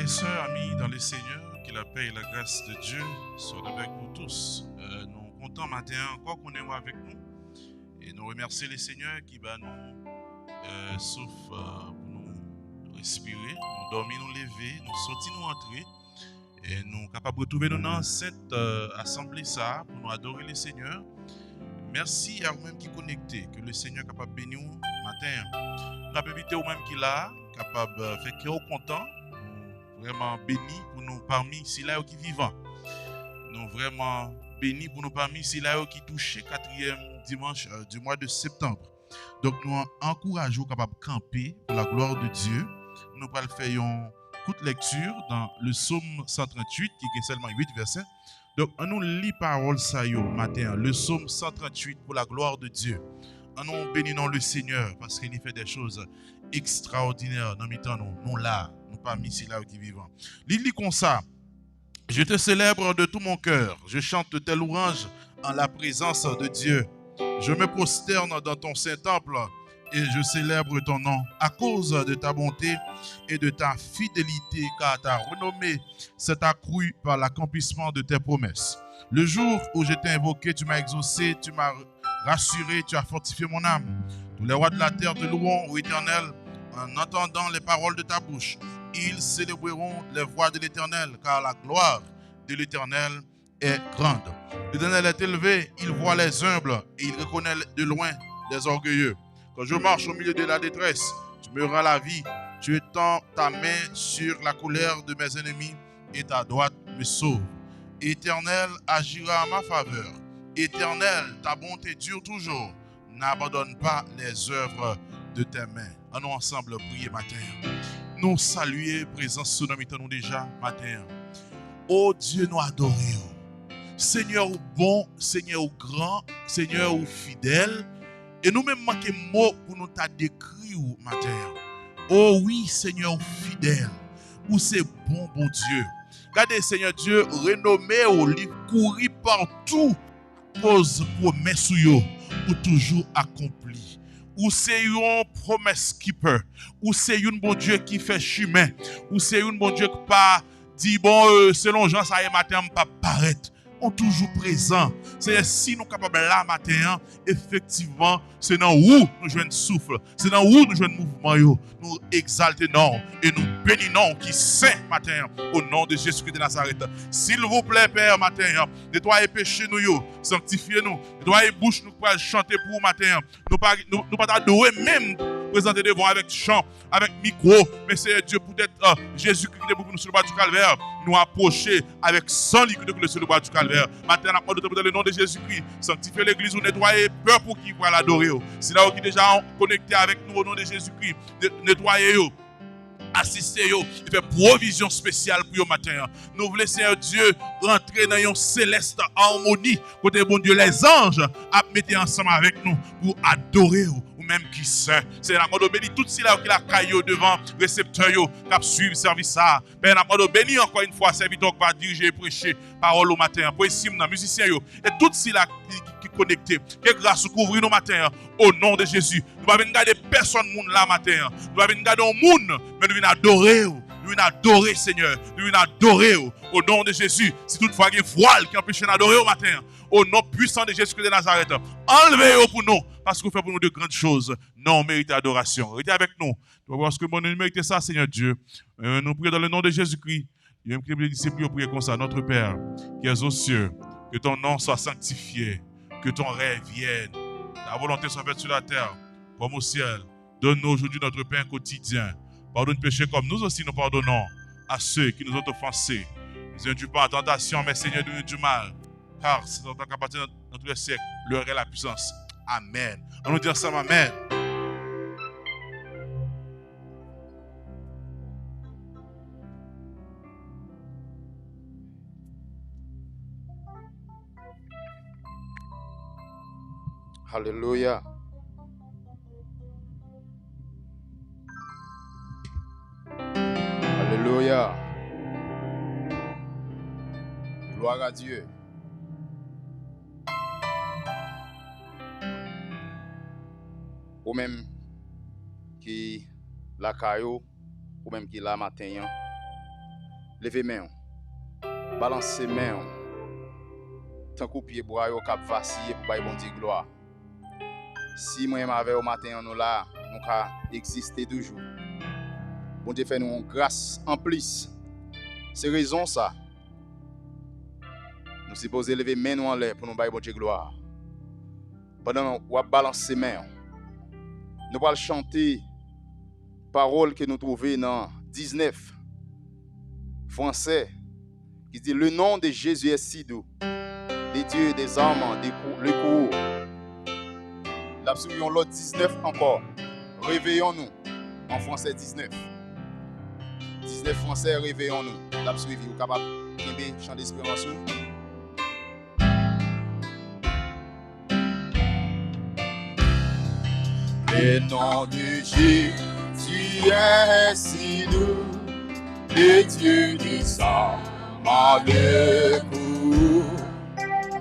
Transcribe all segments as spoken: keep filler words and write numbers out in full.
Frères et sœurs, amis dans le Seigneur, que la paix et la grâce de Dieu soient avec vous tous. Euh, nou kontan maten an ankò konnen w avèk nou. E nou remèsye le Seigneur ki ba nou euh, souf euh, pou nou respire. Nou dòmi, nou leve, nou soti, nou antre. E nou kapab retwouve nou nan sent euh, asanble sa a pou nou adore le Seigneur. Mèsi a ou menm ki konekte, ke le Seigneur kapab beni w maten an. Nou ap envite ou menm ki la, kapab euh, fè kè w kontan. Nou vrèman beni pou nou pami sila yo ki vivan. Nou vrèman beni pou nou pami sila yo ki touche katriyèm dimanch euh, du mois de septembre. Donk nou ankouraje w kapab kanpe pour la gloire de Dieu. Nou pral fè yon kout lèkti nan le Psaume cent trente-huit ki gen sèlman uit vèsè. Donk an nou li pawòl sa yo maten an. Le Psaume cent trente-huit pour la gloire de Dieu. An nou beni non le Seigneur paske li fè des choses extraordinaires nan mitan nou. Nou la, nou pami sila yo ki vivan. Li li konsa, Je te célèbre de tout mon cœur, je chante tes louanges en la présence de Dieu. Je me prosterne dans ton saint temple et je célèbre ton nom à cause de ta bonté et de ta fidélité, car ta renommée s'est accrue par l'accomplissement de tes promesses. Le jour où je t'ai invoqué, tu m'as exaucé, tu m'as rassuré, tu as fortifié mon âme. Tous les rois de la terre te loueront, ô Éternel, en entendant les paroles de ta bouche. Ils célébreront les voies de l'Éternel, car la gloire de l'Éternel est grande. L'Éternel est élevé, il voit les humbles et il reconnaît de loin les orgueilleux. Quand je marche au milieu de la détresse, tu me rends la vie. Tu étends ta main sur la colère de mes ennemis et ta droite me sauve. Éternel, agira en ma faveur. Éternel, ta bonté dure toujours. N'abandonne pas les œuvres de tes mains. An nou ansanm priye maten an. Nou salye prezans ou nan mitan nou deja maten an. O Dye, nou adore w. Senyè, ou bon, Senyè, ou gran, Senyè, ou fidèl. E nou menm manke mo pou nou ta dekri w maten an. O wi, Senyè, ou fidèl. Ou se bon Bondye. Gade, Senyè Dye, renome w, li kouri patou. Koz pwomès ou yo, ou toujou akonpli. Ou se yon promise keeper. Ou se yon Bondye ki fè chimen. Ou se yon Bondye ki pa di, bon, euh, selon jan sa ye maten an, m p ap parèt. Ou toujou prezan. Senyè, si nou kapab la maten an, efektivman, se nan ou nou jwenn souf. Se nan ou nou jwenn mouvman yo. Nou egzalte non w e nou beni non w ki sen maten an, o non de Jezikri de Nazarèt. Silvouplè, Pè, maten an, netwaye peche nou yo, sanktifye nou, netwaye bouch nou k pral chante pou ou maten an. Nou pa, nou, nou pa ta dwe menm prezante devan w avèk chan, avèk mikwo, men Seyè Dye, poutèt euh, Jezikri ki te mouri pou nou sou le bwa du Kalvè, nou apwoche avèk san li ki te koule sou le bwa du Kalvè. Maten an, n ap mande w, tanpri, dans le nom de Jésus-Christ, sanktifye legliz ou, netwaye pèp ou ki pral adore w. Sila yo ki deja konekte avèk nou, o non de Jezikri, ne- netwaye yo, asiste yo, e fè pwovizyon espesyal pou yo maten an. Nou vle, Seyè Dye, rantre nan yon selès amoni kote Bondye lèzanj ap mete ansanm avèk nou pou adore w, ou menm ki sen. Seyè, n ap mande w beni tout sila yo ki lakay yo devan reseptè yo, k ap swiv sèvis sa a. Pè, n ap mande w beni ankò yon fwa sèvitè w k va dirije e preche pawòl ou maten an. Prezidan nan, mizisyen yo, e tout sila ki, ki, ki konekte. Ke gras ou kouvri nou maten an, o non de Jezi. Nou pa vin gade pèsòn moun la maten an. Nou pa vin gade yon moun, men nou vin adore w. Nou vin adore Senyè. Nou vin adore w, o non de Jezi. Si toutfwa gen vwal ki anpeche n adore w maten an, o non pwisan de Jezikri de Nazarèt, anlve yo pou nou, paske w fè pou nou de grann choz. Non w merite adorasyon. Rete avèk nou. Paske bon, nou merite sa, Senyè Dye. Euh, nou priye dans le nom de Jésus-Christ. Li menm ki te disip li yo priye konsa, Notre Père, qui es aux cieux, que ton nom soit sanctifié, que ton règne vienne, ta volonté soit faite sur la terre, comme au ciel. Donne-nous aujourd'hui notre pain quotidien. Pardonne péché comme nous aussi nous pardonnons à ceux qui nous ont offensés. Ne nous induis pas en tentation, mais Seigneur, délivre-nous du mal. Car c'est à toi qu'appartient dans tous les siècles le règne et la puissance. Amen. An nou di ansanm, amen. Alelouya. Alelouya. Gloire à Dieu. Ou menm ki lakay ou, ou menm ki la maten an, Leve men w. Balanse men w. Tankou pye bwa yo k ap vasiye pou bay Bondye glwa. Si mwen menm avè w maten an nou la, nou ka egziste toujou. Bondye fè nou yon gras anplis. Se rezon sa, nou sipoze leve men nou anlè pou nou bay Bondye glwa. Pandan w ap balanse men w, nou pral chante pawòl ke nou twouve nan diznèf, fransè, ki di: Le nom de Jésus est si doux, de Dieu des armes de cou- le courroux. L ap swiv yon lòt diznèf ankò, Réveillons-nous, an fransè diznèf. Diznèf fransè, Réveillons-nous. L ap swiv, ou kapab kenbe chan desperans ou. Le nom de Jésus est si doux, le Dieu des armes le courroux.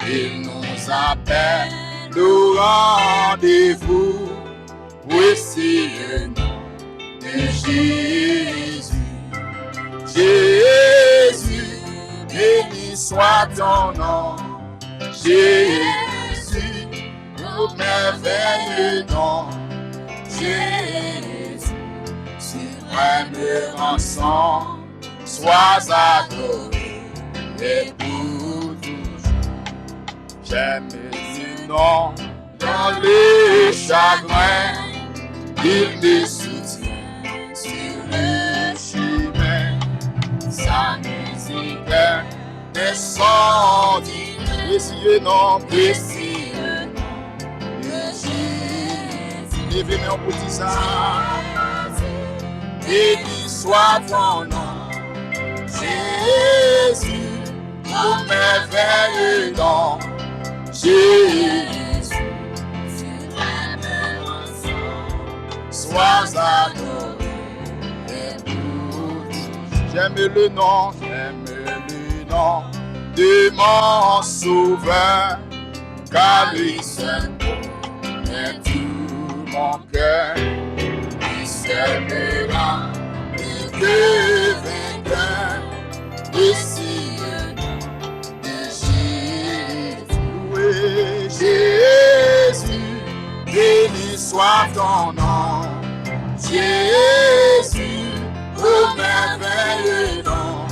Il nous appelle au rendez-vous, voici le nom de Jésus. Jésus, béni soit ton nom. Jésus, au merveilleux nom. Jésus, suprême rançon, sois adoré et pour toujours. J'aime ce nom dans les chagrins, il me soutient sur le chemin. Sa mizik, Desandi, précieux nom, précieux nom de Jésus. Leve men w pou di sa. Béni soit ton nom, Jésus, au merveilleux nom, Jésus, suprême rançon, sois adoré. J'aime le nom, j'aime le nom de mon Sauveur, car lui seul connaît tout mon cœur. Lui seul me rend plus que vainqueur. Ici, Jésus, loué Jésus, béni soit ton nom. Jésus, au merveilleux nom.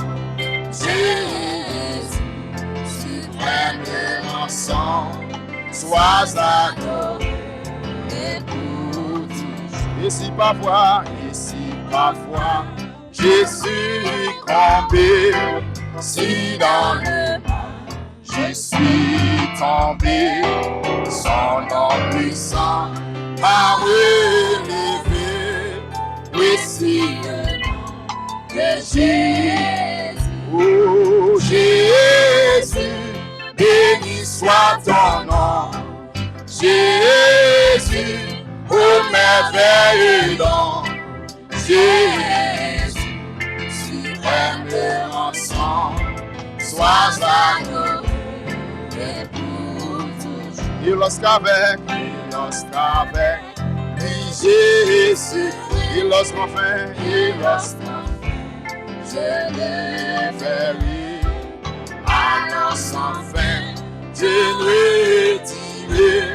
Jésus, suprême rançon, sois adoré pour toujours. Et si parfois, et si parfois, je suis tombé, si dans le mal je suis tombé, son nom puissant m'a relevé. Voici le nom de Jésus. Oh Jésus, béni soit ton nom. Jésus, au merveilleux nom. Jésus, suprême rançon, sois adoré pour toujours. Et lorsqu'avec, et lorsqu'avec lui j'ai séparé, et lorsqu'enfin, et lorsqu'enfin je le verrai, alors sans fin, Dieu me dirait,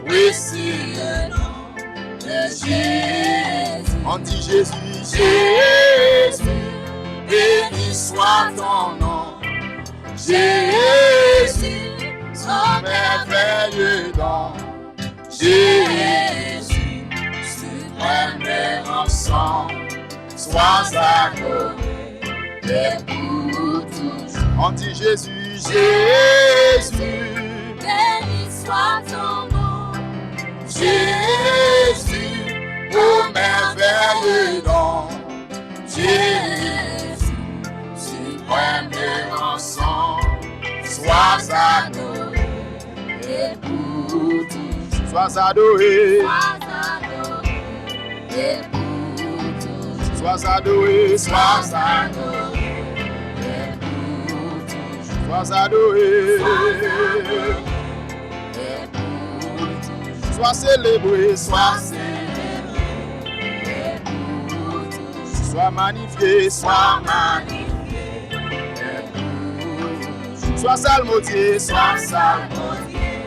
voici le nom de Jésus. On dit Jésus, Jésus, béni soit ton nom. Jésus, ton merveilleux nom. Jésus, suprême rançon, sois adoré et pour toujours. On dit Jésus, Jésus, béni soit ton nom. Jésus, au merveilleux nom. Jésus, suprême rançon, sois adoré et pour toujours. Sois adoré. Sois adoré et pour toujours. Sois adoré. Sois adoré et pour toujours. Sois adoré. Sois adoré et pour toujours. Sois célébré. Sois célébré et pour toujours. Sois magnifié. Sois magnifié. Swa salmodye, swa salmodye,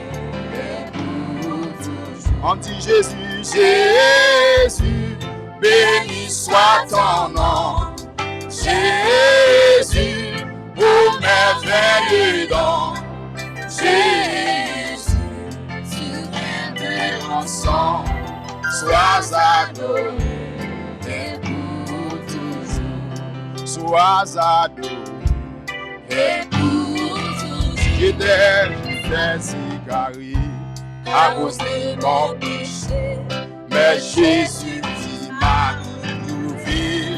e pou toujou. Ann di Jezi, Jezi, béni soit ton nom. Jésus, ô merveilleux don. Jésus, tu es de rançon. Sois adoré et pour toujours. Sois adoré et pour toujours. J'étais très égaré à cause de mon péché, mais Jésus qui m'a trouvé,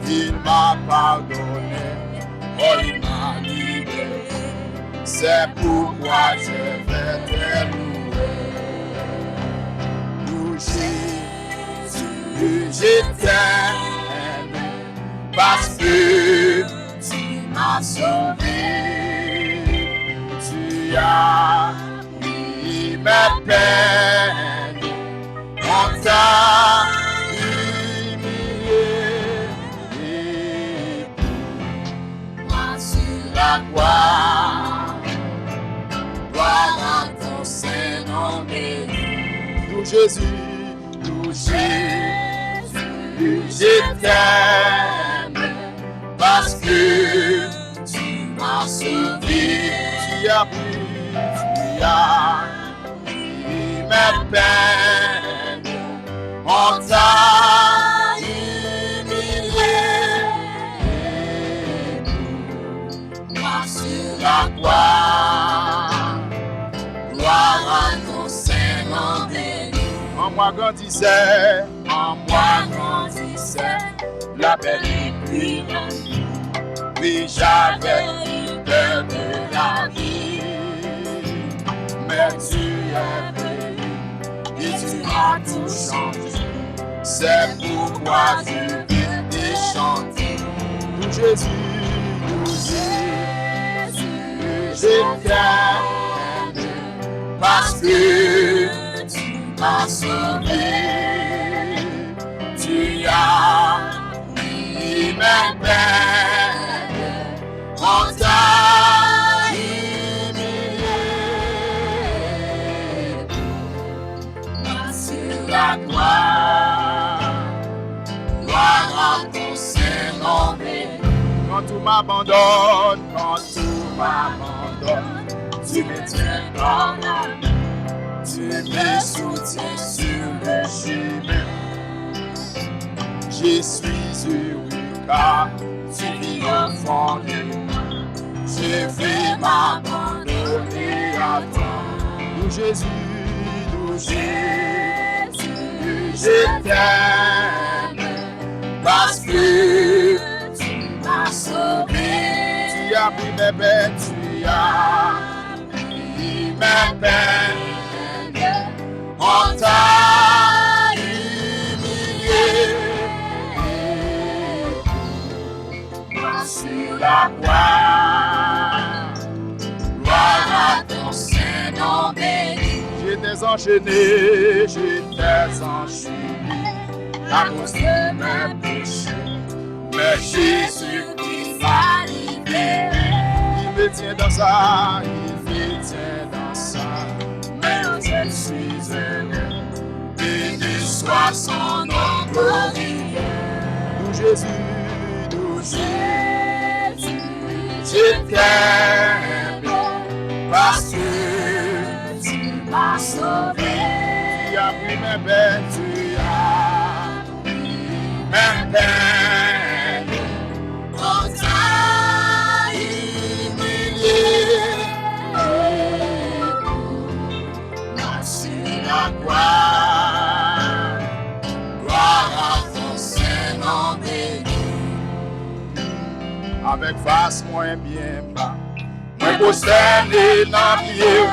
il m'a pardonné, oh, il m'a libéré. C'est pourquoi je vais te louer. Louer Jésus, je t'aime, parce que tu m'as sauvé. Tu as pris mes peines, on t'a humilié, et pour moi sur la croix, gloire à ton saint nom béni. Louer Jésus, louer Jésus, je t'aime, parce que tu m'as sauvé. Tu as pris, tu as pris mes peines, on t'a humilié, et pour moi sur la croix, gloire à ton saint nom béni. En moi grandissait, en moi grandissait la paix et puis la vie. Oui, j'avais eu peur de la vie, mais tu es venu et tu as tout changé. C'est pourquoi je vais te chanter. Louer Jésus, louer Jésus, je t'aime, parce que tu m'as sauvé. Tu as pris mes peines, on t'a humilié, sur la croix, gloire à ton saint nom béni. Quand tout m'abandonne, quand tout m'abandonne, tu me tiens par la main, tu me soutiens sur le chemin. Je suis heureux car tu vis au fond de moi. Je vais m'abandonner à toi. Louer Jésus, louer Jésus, je t'aime, parce que tu m'as sauvé. Tu as pris mes peines, tu as pris mes peines, on t'a humilié sur la croix. Gloire à ton saint nom béni. J'étais enchaîné, j'étais enchaîné à cause de mes péchés. Mais Jésus-Christ m'a libéré. Il me tient dans sa, il me tient dans sa main, je suis heureux. Béni soit son nom glorieux. Louer Jésus, louer Jésus, je t'aime, parce que tu m'as sauvé. Tu as pris mes peines, tu as pris mes peines, on t'a humilié. Sur la croix, gloire à ton saint nom béni. Avèk fas mwen byen ba, mwen pwostène nan pye w.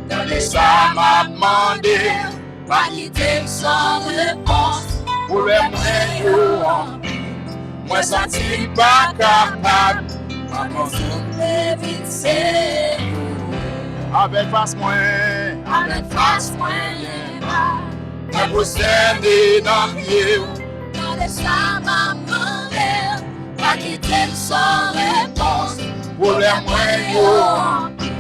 Tande sa m ap mande w, pa kite m san repons. Pwoblèm mwen yo anpil, mwen santi m pa kapab. Papa, m vin se ou. Avèk fas mwen, avèk fas mwen byen ba, mwen pwostène nan pye w. Tande sa m ap mande w, pa kite m san repons. Pwoblèm mwen yo anpil.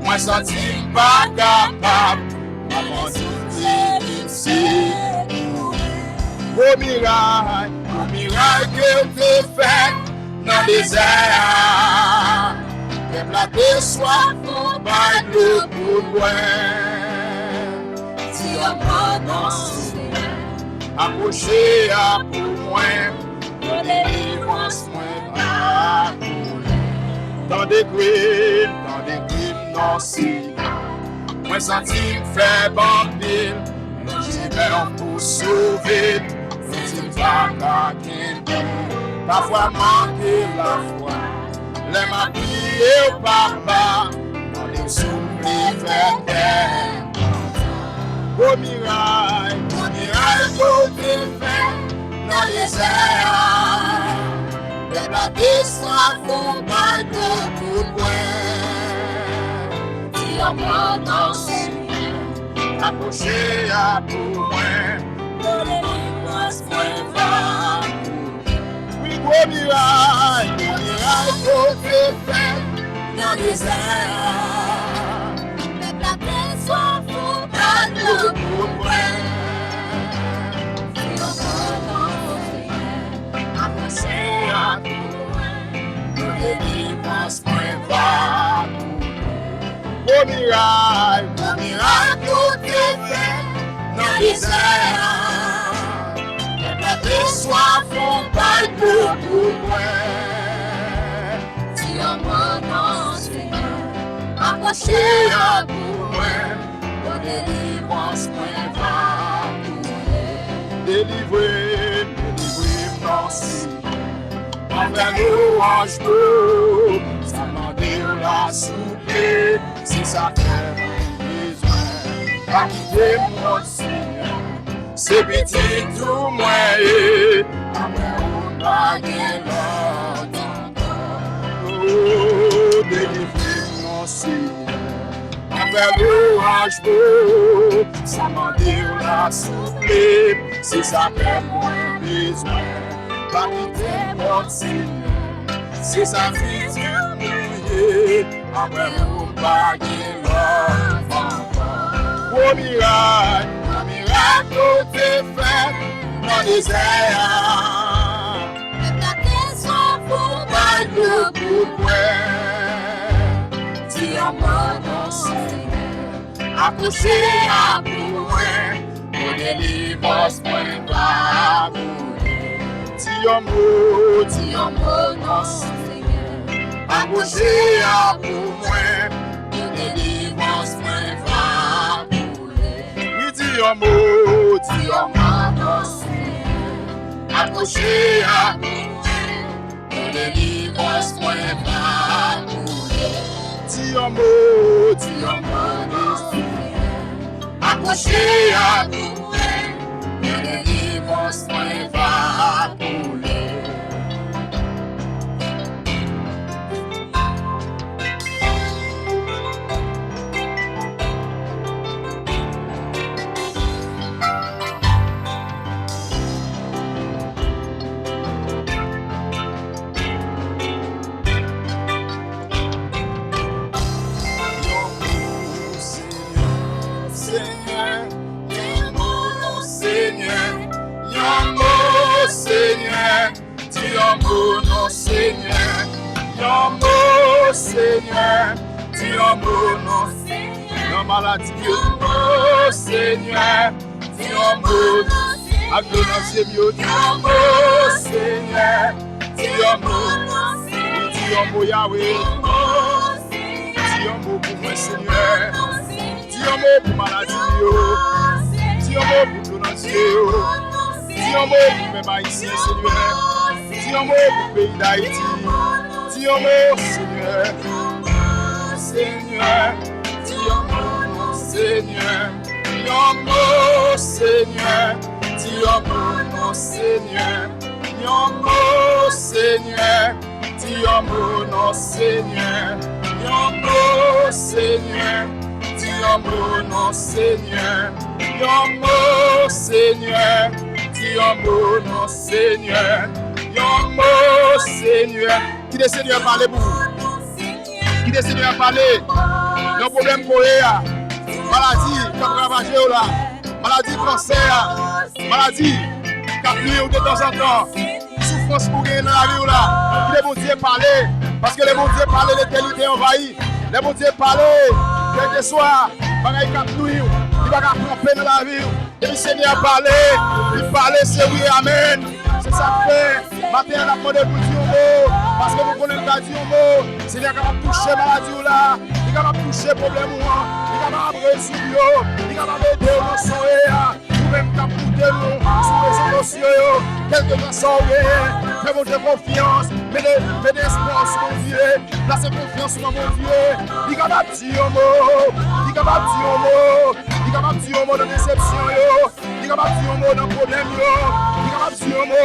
Mwen santi m pa kapab. Mwen santi m se kouri. Gwo miray, gwo miray ke w te fè nan dezè a. Pèp la te swaf, ou bay dlo pou l bwè. Di yon mo non, Senyè. Apwoche a pou mwen. Pou delivrans mwen pa kouri. Tande kri m, tande kri m non, Senyè. Mwen santi m fèb anpil. Mwen jemè pou sove m. Santi m pa ka kenbe. Pafwa m manke lafwa. Lè m ap priye w, Papa, mande w souple fè kè m kontan. Gwo miray, gwo miray ke w te fè nan dezè a. Pèp la te swaf, ou bay dlo pou l bwè. Di yon mo non, Senyè. Apwoche a pou mwen. Pou delivrans mwen va kouri. Wi, gwo miray, gwo miray ke w te fè nan dezè a. Pèp la te swaf, ou bay dlo pou l bwè. Di yon mo non, Senyè. Apwoche a pou mwen. Pou delivrans mwen va kouri. Gwo miray, gwo miray ke w te fè nan dezè a. Pèp la te swaf, ou bay dlo pou l bwè. Di yon mo non, Senyè. Apwoche a pou mwen. Pou delivrans mwen va kouri. Delivre m, delivre m non, Senyè. Anfè lwanj pou ou, sa mande w la souple, se sa kè mwen bezwen. Pa kite m wont, Senyè. Se pitit ou mwen ye, apre ou pa gen lòt ankò. O, delivre m non, Senyè. Anfè lwanj pou ou, sa mande w la souple, se sa kè mwen bezwen. Pa kite m wont, Senyè. Se sa pitit ou mwen ye, apre ou pa gen lòt ankò. Gwo miray, gwo miray ke w te fè nan dezè a. Pèp la te swaf, ou bay dlo pou l bwè. Di yon mo non, Senyè. Apwoche a pou mwen. Pou delivrans mwen va kouri. Di yon mo, di yon mo non, Senyè. Apwoche a pou mwen. Pou delivrans mwen va kouri. Wi, di yon mo, di yon mo non, Senyè. Apwoche a pou mwen. Pou delivrans mwen va kouri. Di yon mo, di yon mo non, Senyè. Apwoche a pou mwen. Pou delivrans mwen va kouri. Yon mo, Senyè, Senyè, yon mo, Senyè, yon mo, Senyè. Di yon mo non, Senyè. Yon mo, Senyè. Di yon mo non, Senyè. Nan maladi yo. Yon mo, Senyè. Di yon mo. Ak dlo nan zye m yo. Di yon mo, Senyè. Di yon mo. Di yon mo, Yawe. Di yon mo pou mwen, Senyè. Di yon mo pou maladi m yo. Di yon mo pou dlo nan zye yo. Di yon mo pou pèp ayisyen, Senyè. Di yon mo pou peyi Dayiti. Di yon mo, Senyè. Senyè. Di yon mo non, Senyè. Yon mo, Senyè. Di yon mo non, Senyè. Yon mo, Senyè. Di yon mo non, Senyè. Yon mo, Senyè. Di yon mo non, Senyè. Yon mo, Senyè. Di yon mo non, Senyè. Yon mo, Senyè. Kite Senyè pale pou ou. Kite Senyè a pale nan pwoblèm kore a, maladi k ap ravaje w la, maladi kansè a, maladi k ap nwi w detanzantan, soufrans ou genyen nan lavi w la. Kite Bondye pale, paske lè Bondye pale, letènite anvayi. Lè Bondye pale, kèlkeswa bagay k ap nwi w, li pa ka kanpe nan lavi w. Depi Senyè a pale, li pale, se wi, amèn. Se sa k fè, maten an, n ap mande l pou l di yon mo, paske nou konnen l ka di yon mo. Senyè a kapab touche maladi w la, li kapab touche pwoblèm ou an, li kapab rezoud yo, li kapab ede w nan sore a. Ou menm k ap koute nou sou rezo sosyo yo, kèlkeswa sa w genyen, fè Bondye konfyans, mete, mete espwa w sou Bondye, plase konfyans ou nan Bondye. Li kapab di yon mo, li kapab di yon mo, li kapab di yon mo nan desepsyon yo, li kapab di yon mo nan pwoblèm yo, li kapab di yon mo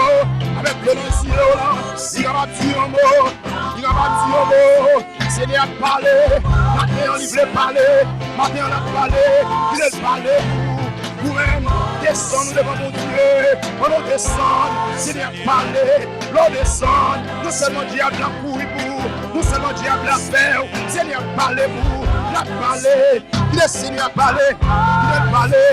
avèk dlo nan zye w lan, li kapab di yon mo, li kapab di yon mo. Senyè a pale, maten an li vle pale, maten an l ap pale, li vle pale pou ou menm. Desann ou devan Bondye, pandan w desann, Senyè a pale. Lè w desann, non sèlman dyab la kouri pou ou, non sèlman dyab la pè w, Senyè a pale pou ou, l ap pale. Kite Senyè a pale, kite l pale,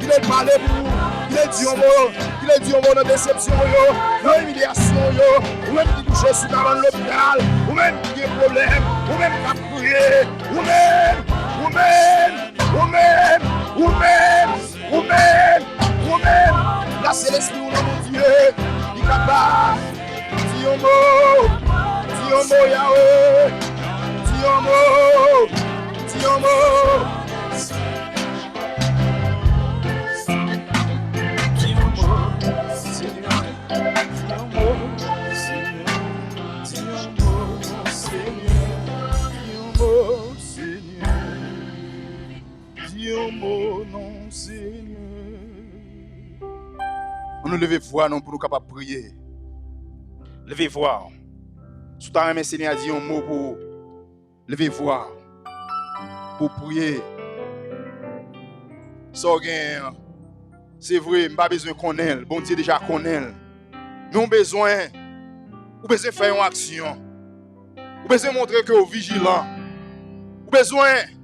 kite l pale pou ou, kite l di yon mo, kite l di yon mo nan desepsyon yo, nan imilyasyon yo, ou menm ki kouche sou kabann lopital, ou menm ki gen pwoblèm, ou menm k ap kriye, ou menm, ou menm, ou menm, ou menm, ou menm, ou menm, plase lespri w nan Bondye, li kapab. Di yon mo, di yon mo, Yahweh, di yon mo, di yon mo. Di yon mo, Senyè, di yon mo, Senyè, di yon mo, Senyè, di yon mo, Senyè. Di yon mo non, Senyè. Ann nou leve vwa nou pou nou kapab priye. Leve vwa w. Si w ta renmen Senyè a di yon mo pou ou, leve vwa w pou w priye. Sa w genyen an, se vre, m pa bezwen konnen l, Bondye deja konnen l. Men w bezwen, ou bezwen fè yon aksyon. Ou bezwen montre ke w vijilan. Ou bezwen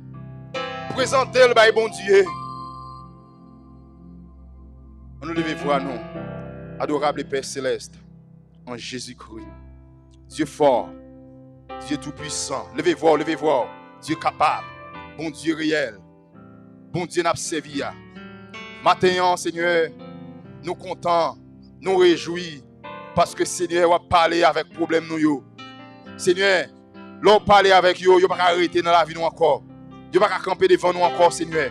prezante l bay Bondye. Ann nou leve vwa nou. Adorable Père Céleste, en Jésus-Christ. Dieu fort, Dieu tout-puissant. Leve vwa w, leve vwa w. Dieu capable, Bondye reyèl. Bondye n ap sèvi a. Maten an, Senyè, nou kontan, nou rejwi, paske, Senyè, w ap pale avèk pwoblèm nou yo. Senyè, lè w pale avèk yo, yo pa ka rete nan lavi nou ankò. Yo pa ka kanpe devan nou ankò, Senyè.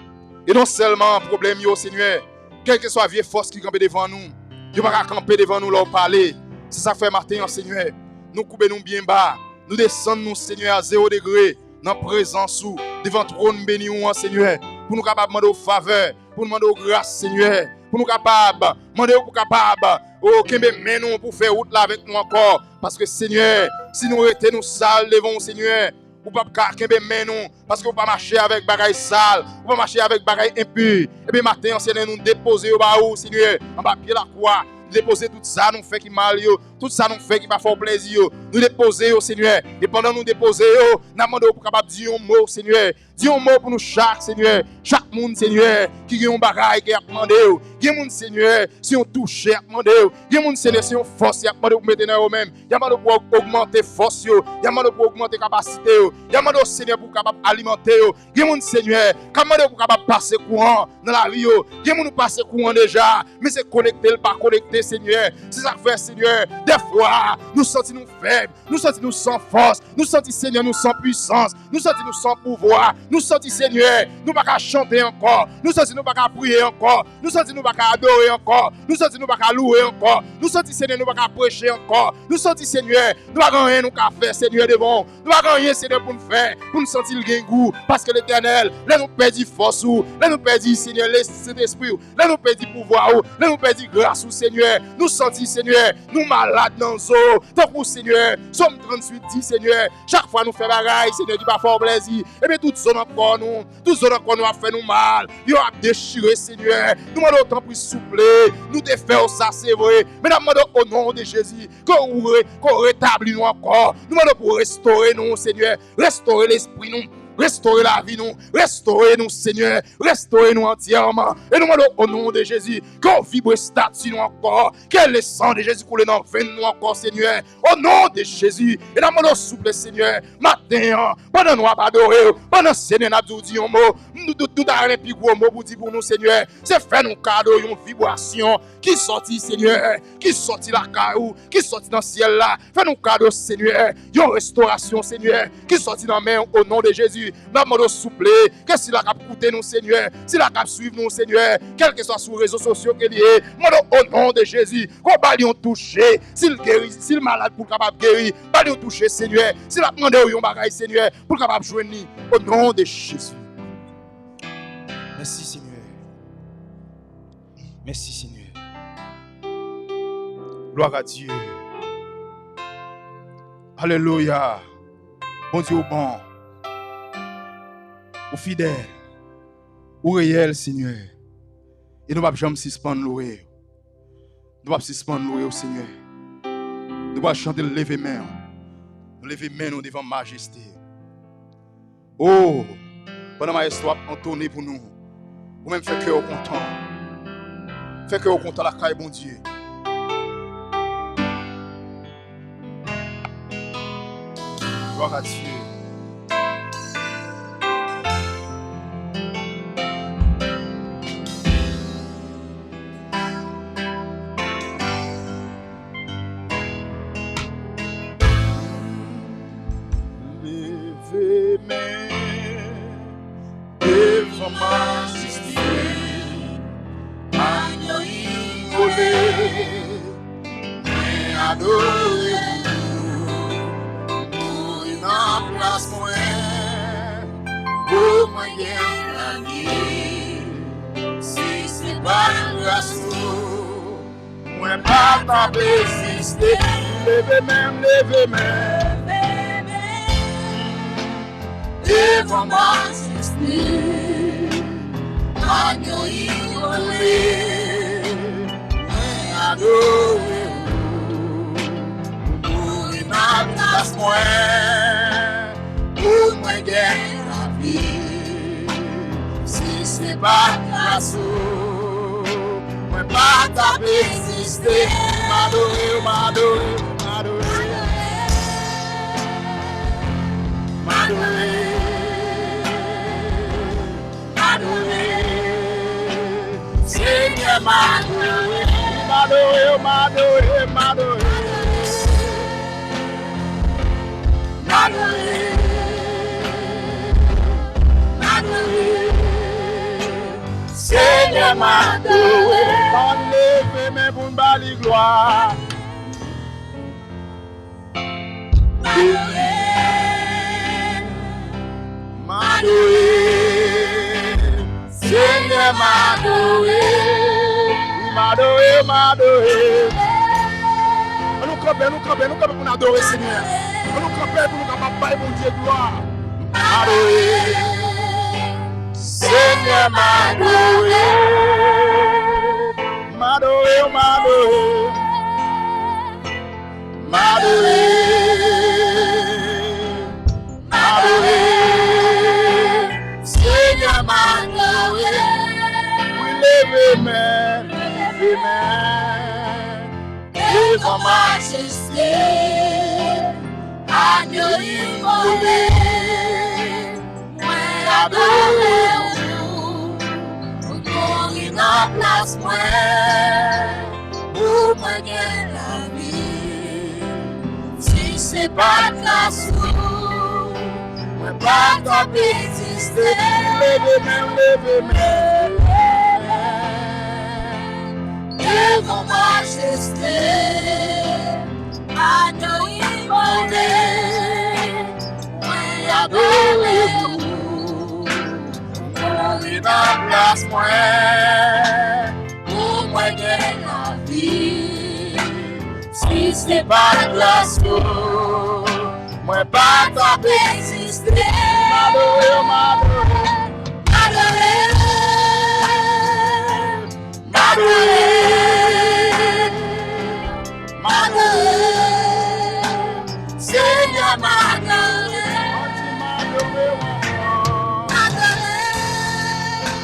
E non sèlman pwoblèm yo, Senyè, kèlkeswa vye fòs ki kanpe devan nou, yo pa ka kanpe devan nou lè w pale. Se sa k fè maten an, Senyè, nou koube nou byen ba. Nou desann nou, Senyè, a zewo degre nan prezans ou, devan twòn beni ou an, Senyè, pou nou kapab mande w favè, pou nou mande w gras, Senyè, pou nou kapab mande w pou kapab, o, kenbe men nou pou fè wout la avèk nou ankò. Paske, Senyè, si nou rete nou sal devan w, Senyè, ou p ap ka kenbe men nou, paske ou pa mache avèk bagay sal, ou pa mache avèk bagay enpi. Ebyen, maten an, Senyè, nou depoze yo ba ou, Senyè, anba pye lakwa. Nou depoze tout sa nou fè ki mal yo, tout sa nou fè ki pa fè w plezi yo. Nou depoze yo, Senyè. E pandan nou depoze yo, n ap mande w pou kapab di yon mo, Senyè. Di yon mo pou nou chak, Senyè. Chak moun, Senyè, ki gen yon bagay ke y ap mande w. Gen moun, Senyè, se yon touche y ap mande w. Gen moun, Senyè, se yon fòs y ap mande w pou mete nan yo menm. Y ap mande w pou w ogmante fòs yo. Y ap mande w pou w ogmante kapasite yo. Y ap mande w, Senyè, pou w kapab alimante yo. Gen moun, Senyè, k ap mande w pou w kapab pase kouran nan lavi yo. Gen moun ou pase kouran deja, men se konekte l pa konekte, Senyè. Se sa k fè, Senyè, dèfwa, nou santi nou fèb, nou santi nou san fòs, nou santi, Senyè, nou san pwisans, nou santi nou san pouvwa, nou santi, Senyè, nou pa ka chante ankò, nou santi nou pa ka priye ankò, nou santi nou pa ka adore ankò, nou santi nou pa ka louwe ankò, nou santi, Senyè, nou pa ka preche ankò, nou santi, Senyè, nou pa gen anyen nou ka fè, Senyè, devan w. Nou pa gen anyen, Senyè, pou n fè, pou n santi l gen gou. Paske, Letènèl, lè nou pèdi fòs ou, lè nou pèdi, Senyè, Sentespri w, lè nou pèdi pouvwa ou, lè nou pèdi gras ou, Senyè, nou santi, Senyè, nou malad nan zo. Tankou, Senyè, Sòm tranntuit di, Senyè, chak fwa nou fè bagay, Senyè, ki pa fè w plezi, ebyen, tout zo nan kò nou, tout zo nan kò nou ap fè nou mal. Yo ap dechire, Senyè. Nou mande w, Sentespri, souple, nou te fè w sa, se vre. Men n ap mande w, o non de Jezi, ke w re-, ke w retabli nou ankò. Nou mande w pou w restore nou, Senyè. Restore lespri nou. Restore lavi nou. Restore nou, Senyè. Restore nou antyèman. E nou mande w, o non de Jezi, ke w vibre estati nou ankò. Ke lesan de Jezi koule nan venn nou ankò, Senyè. O non de Jezi. E n ap mande w, souple, Senyè, maten an, pandan nou ap adore w, pandan, Senyè, n ap di w di yon mo, nou, nou, nou ta renmen pi gwo mo pou di pou nou, Senyè, se fè nou kado yon vibrasyon ki sòti, Senyè, ki sòti lakay ou, ki sòti nan syèl la. Fè nou kado, Senyè, yon restorasyon, Senyè, ki sòti nan men w, o non de Jezi. N ap mande w, souple, ke sila k ap koute nou, Senyè, sila k ap swiv nou, Senyè, kèlkeswa sou rezo sosyo ke li ye, mande w, o non de Jezi, ke w ba l yon touche. Si l geri, si l malad, pou l kapab geri, ba l yon touche, Senyè. Si l ap mande w yon bagay, Senyè, pou l kapab jwenn li, o non de Jezi. Mèsi, Senyè. Mèsi, Senyè. Glwa a Dye. Alelouya. Bondye, ou bon. Ou fidèl. Ou reyèl, Senyè. E nou p ap janm sispann lwe w. Nou p ap sispann lwe w, Senyè. Nou pral chante, leve men w. Nou leve men nou devan majeste. O, pandan mayestwo ap antone pou nou, ou menm fè kè w kontan. Fè kè w kontan lakay Bondye. Glwa a Dye. Leve men devan majeste, anyo imole, mwen adore ou, mouri nan plas mwen, pou mwen gen lavi, si se pa gras ou. Mwen pa t ap reziste. Leve men m, leve men m. Devan majeste, anyo imole, mwen adore ou. Ou mouri nan plas mwen, pou mwen gen lavi. Si se pa gras ou, mwen pa t ap egziste. M adore w, m adore w, m adore w. M adore w, m adore w. Senyè, m adore w. M adore w, m adore w, m adore w. M adore, m adore. Senyè, m adore. Ann leve men pou n ba li glwa. M adore, m adore. Senyè, m adore. Wi, m adore, m adore. An nou kanpe, an nou kanpe, an nou kanpe pou n adore Senyè. An nou kanpe pou nou kapab bay Bondye glwa. M adore. Senyè, m adore. M adore, m adore. M adore. M adore, Senyè, m adore. Wi, leve men, leve men devan majeste, anyo imole. Mwen adore ou, ou mouri nan plas mwen, pou mwen gen lavi. Si se pa t gras ou, mwen pa t ap egziste. Leve men, leve men. Devan majeste, anyo imole, mwen adore ou. Mouri nan plas mwen, pou mwen gen lavi. Si se pa gras ou, mwen pa t ap egziste. M adore, m adore, m adore. M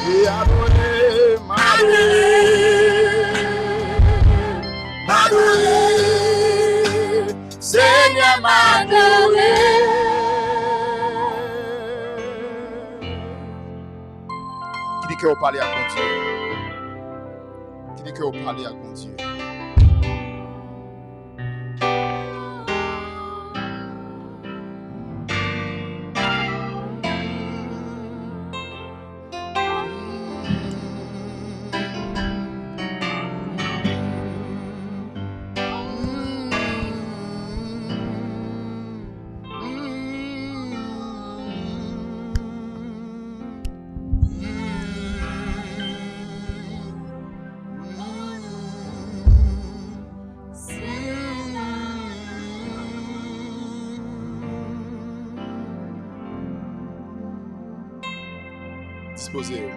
E adore, m adore, m adore, Senyè, m adore. Kite kè w pale ak Bondye. Kite kè w pale ak Bondye. Dispoze yo.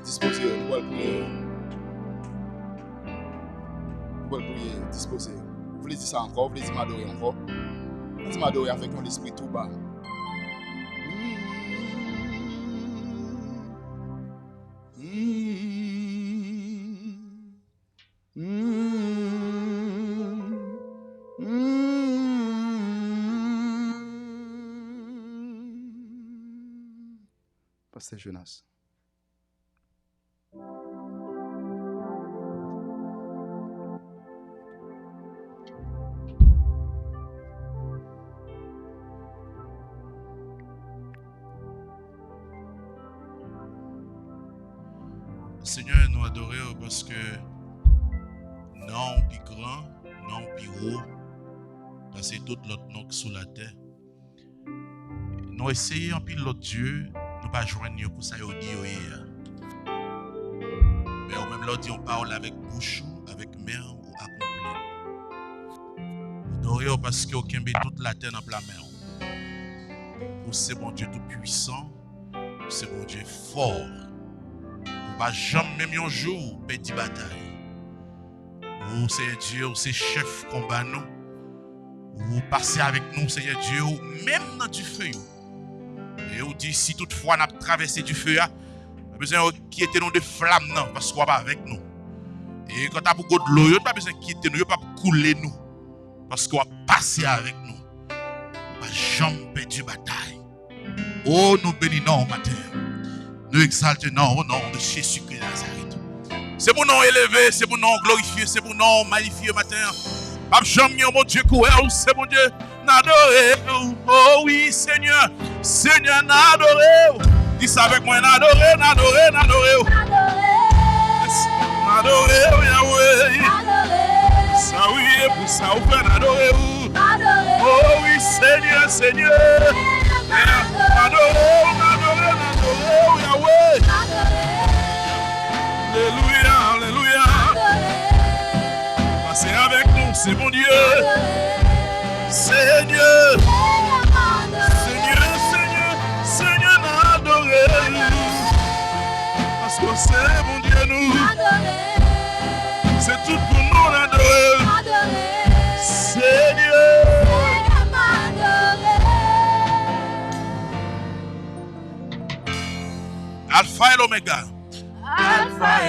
Dispoze yo. Nou pral priye. Nou pral priye. Dispoze yo. Ou vle di sa ankò? Ou vle di m adore ankò? Di m adore avèk yon lespri tou ba. Pastè Jonas. Senyè, nou adore w paske non w pi gran, non w pi wo pase tout lòt non k sou latè. Nou eseye anpil lòt dye, nou pa jwenn yo pou sa yo di yo ye a. Men ou menm lè w di yon pawòl avèk bouch ou, avèk men w, ou akonpli l. Nou adore w paske w kenbe tout latè nan pla men w. Ou se Bondye tou pwisan, ou se Bondye fò. Ou pa janm menm yon jou pèdi batay. Ou, Senyè Dye, ou se chèf konba nou. Ou pase avèk nou, Senyè Dye, ou menm nan dife yo. E ou di, si toutfwa n ap travèse dife a, pa bezwen yo enkyete nou de flam nan, paske w ap avèk nou. E kanta pou gwo dlo yo, nou pa bezwen enkyete nou, yo p ap koule nou, paske w ap pase avèk nou. Ou pa janm pèdi batay. O, nou beni non w maten an. Nou egzalte non w, o non de Jezikri Nazaret. Se pou non w eleve, se pou non w glorifye, se pou non w mayifye maten an. P ap janm gen yon Bondye kou w, se Bondye n adore w. O wi, Senyè, Senyè, n adore w. Di sa avèk mwen, n adore, n adore, n adore w. N adore w, Yahweh. Sa w ye, pou sa w fè, n adore w. O wi, Senyè, Senyè. N adore w, n adore, n adore w, Yahweh. Alelouya, alelouya. Pase avèk nou, se Bondye. Senyè. Senyè, Senyè, Senyè, n adore w. Paske w se Bondye nou. Se tout pou nou n adore w. Senyè. Alfa e Omega. Alfa e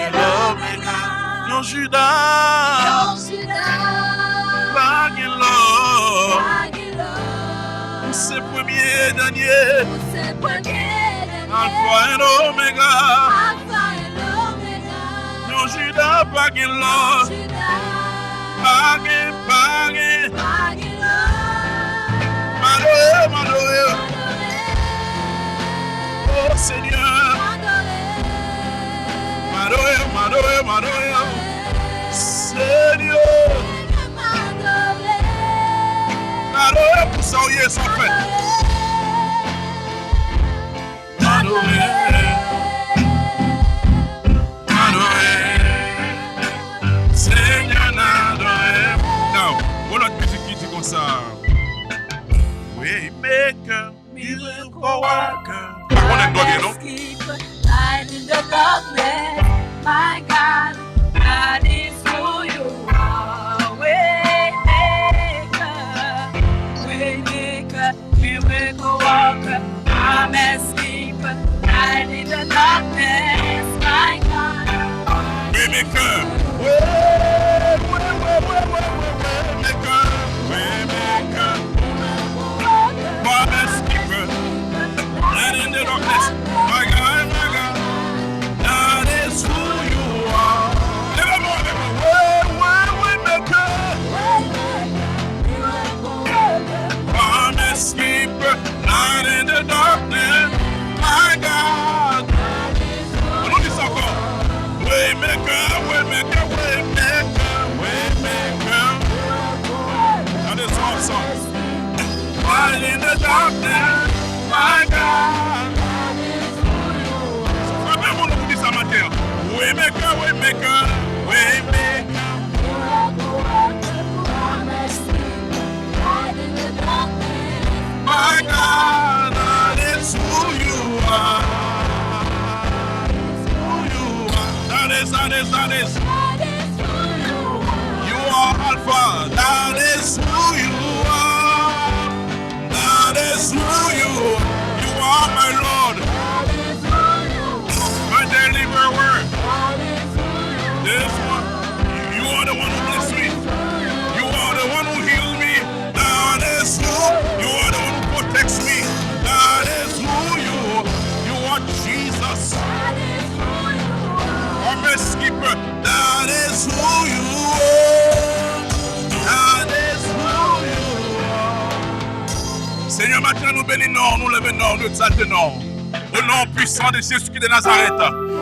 Omega. Yon Jida. Yon Jida. Pa gen lòt. Pa gen lòt. Ou se premye e dènye. Ou se premye e dènye. Alfa e Omega. Alfa e Omega. Yon Jida pa gen lòt. Yon Jida. Pa gen, pa gen. Pa gen lòt. M adore w, m adore w. O Senyè. M adore w, m adore w, m adore w. Senyè. M adore w pou sa w ye, sa w fè. M adore w. M adore w. Senyè, m adore w. Now, yon lòt mizik ki di konsa. Waymaker, miracle worker. Ou konnen l twò byen, non? Light in the darkness, my God, that is who you are. Waymaker, waymaker, miracle worker, promise keeper, Light in the darkness, my God. Waymaker. Way, way, way, way, way, waymaker. Waymaker. Promise keeper. Light in the darkness. My God, my God. That is who you are. Everyone, everyone. Way, way, waymaker. Promise keeper. Light in the darkness, my God. Ann nou di sa ankò. Waymaker, waymaker, waymaker, waymaker. That is awesome. Light in the darkness, my God. Frape moun pou di sa maten an. Waymaker, waymaker, waymaker. My God, that is who you are. Who you are. That is, that is, that is. You are Alpha. That is who you are. That is who you are. You are my Lord. My deliverer. This one. You are the one who bless me. You are the one who heal me. That is who you are, the one who protects me. That is who you are. You are Jesus. Promise keeper. That is who you are. That is who you are. Senyè, maten nou beni non, nou leve non, nou egzalte non. O non pwisan de Jezi ki de Nazarèt,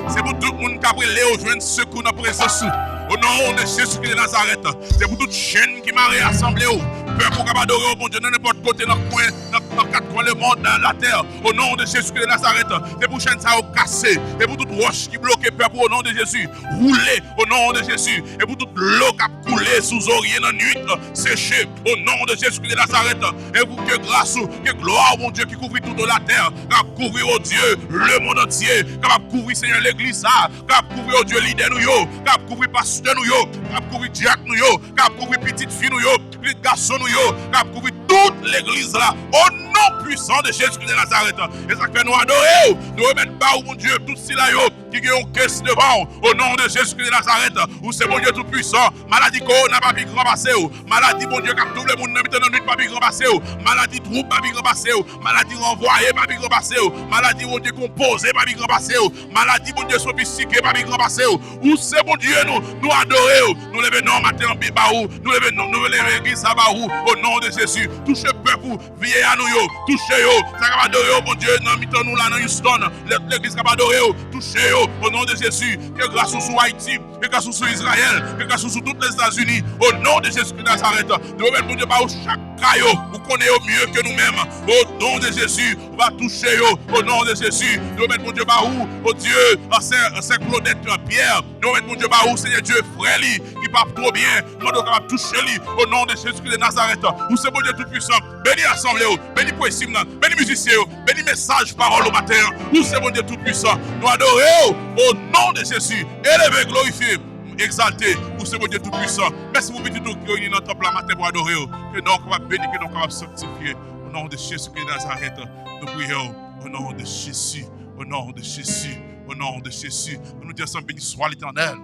se pou tout moun k ap rele w jwenn sekou nan prezans ou. O non de Jezi ki de Nazarèt, se pou tout chenn ki mare a sanble w. Pèp ou kab adore w, Bondye, nan nenpòt kote, nan kwen, nan, nan kat kwen lemonn, nan latè. O non de Jezi ki de Nazarèt, se pou chenn sa yo kase. Se pou tout wòch ki bloke pèp ou, o non de Jezi, woule, o non de Jezi. Se pou tout dlo k ap koule sou zorye nan nwit, seche, o non de Jezi ki de Nazarèt. Se pou ke gras ou, ke glwa ou, Bondye, ki kouvri tout latè, k ap kouvri, o Dye, lemonn antye, k ap kouvri, Senyè, legliz sa, k ap kouvri, o Dye, lidè nou yo, k ap kouvri pastè nou yo, k ap kouvri dyak nou yo, k ap kouvri pitit fi nou yo, pitit gason nou yo, k ap kouvri tout legliz la, o non pwisan de Jezi Kris de Nazarèt. E sa k fè nou adore w, nou remèt ba ou, Bondye, tout sila yo ki gen yon kès devan w, o non de Jezi Kris de Nazarèt. Ou se Bondye Toupwisan. Maladi kowona pa pi gran pase w. Maladi, Bondye, k ap touble moun nan mitan nan nwit pa pi gran pase w. Maladi twoub pa pi gran pase w. Maladi ranvwaye pa pi gran pase w. Maladi, Bondye, konpoze pa pi gran pase w. Maladi, Bondye, sofistike pa pi gran pase w. Ou se Bondye nou, nou adore w. Nou leve non maten an ba ou. Nou leve non, nou leve legliz sa ba ou. O non de Jezi, touche pèp ou, vye a nou yo, touche yo. Sa k ap adore w, Bondye, nan mitan nou la, nan Houston, lè legliz k ap adore w, touche yo. O non de Jezi, ke gras ou sou Ayiti, ke gras ou sou Izrayèl, ke gras ou sou tout Lèzetazini. O non de Jezi Kris Nazarèt, nou remèt, Bondye, ba ou chak ka yo. Ou konnen yo mye ke nou menm. O non de Jezi, ou va touche yo. O non de Jezi, nou remèt, Bondye, ba ou, o Dye, sè, sè Claudette Pierre. Nou remèt, Bondye, ba ou, Senyè Dye, frè li, ki pa twò byen. Nou mande w kapab touche li, o non de Jezi Kris de Nazarèt. Ou se Bondye Toupwisan. Beni asanble yo, beni pwezi m nan, beni mizisyen yo, beni mesaj pawòl ou maten an. Ou se Bondye Toupwisan. Nou adore w, o non de Jezi. Eleve, glorifye, egzalte. Ou se Bondye Toupwisan. Mèsi pou pitit ou ki reyini nan tanp la maten pou adore w. Ke non w kapab beni, ke non w kapab sanktifye. O non de Jezi Kris de Nazarèt, nou priye w. O non de Jezi, o non de Jezi, o non de Jezi. Nou di ansanm, beni swa Letènèl.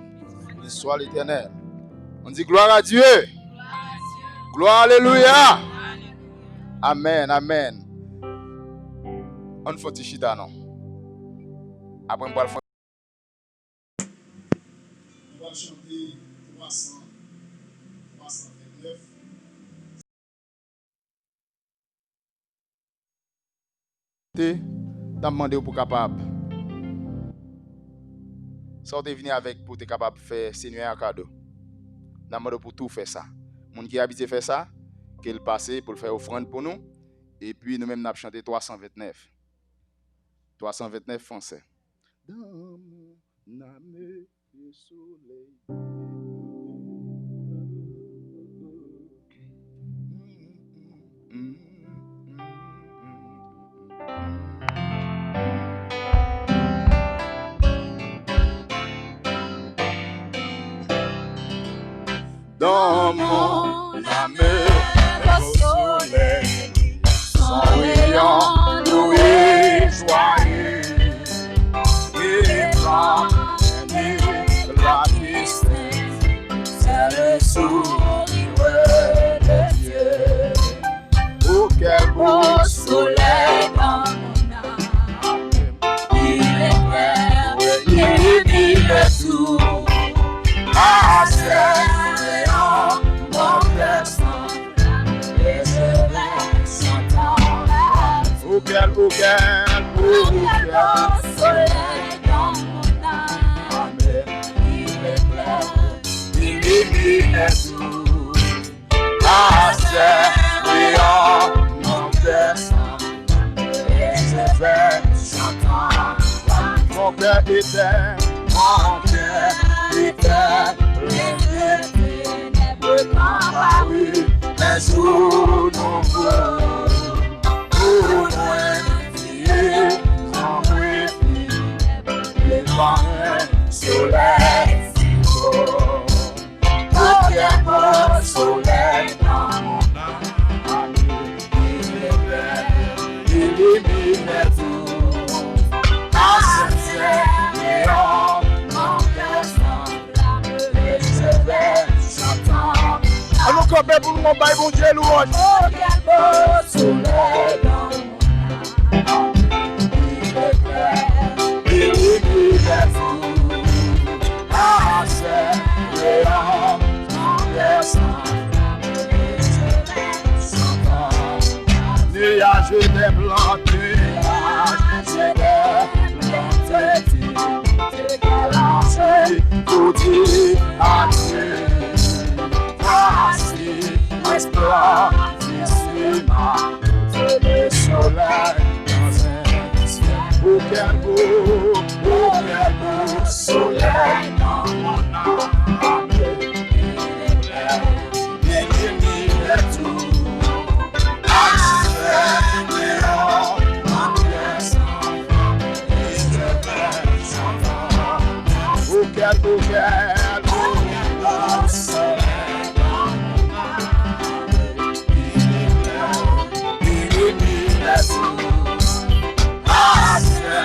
Beni swa Letènèl. On di gloire à Dieu. Gloire, alléluia. Amèn, amèn. Ann fè yon ti chita non. Apre m pral fè. Nou pral chante twa san, twa san vennèf. Te, n ap mande w pou kapab, sa w te vini avèk pou w te kapab fè Senyè a kado. N ap mande w pou tou fè sa. Moun ki abitye fè sa, ke l pase pou l fè ofrann pou nou. Epi nou menm n ap chante twa san vennèf. Twa san vennèf fransè. Dans mon âme, le soleil. Dans mon âme, le soleil, son rayon nous réjouit. Kèl bo solèy nan mond nan. Amèn. Il éclaire, il illumine tout. Asè, deyò, nan tè san. Mon cœur était, mon cœur était plein de ténèbres quand parut un jour nouveau. Pour mwen, Dieu, ton refil, le parrain, soleil si fort. Pou kèl bo solèy nan mond nan. Ilumine tout. Asè, deyò, nan tè san. Ann nou kanpe pou nou bay Bondye lwanj. Pou kèl bo solèy nan mond nan. Ilumine tout. Asè, deyò, nan tè san. Nuages et des plantes, nuages et des plantes, tout est à Dieu. Voici resplendissima, le soleil dans un ciel. Pou kèl bo, pou kèl bo solèy nan mond nan. Ilumine tout. Asè, deyò, nan tè san. Pou kèl bo, kèl bo solèy. Ilumine tout. Asè,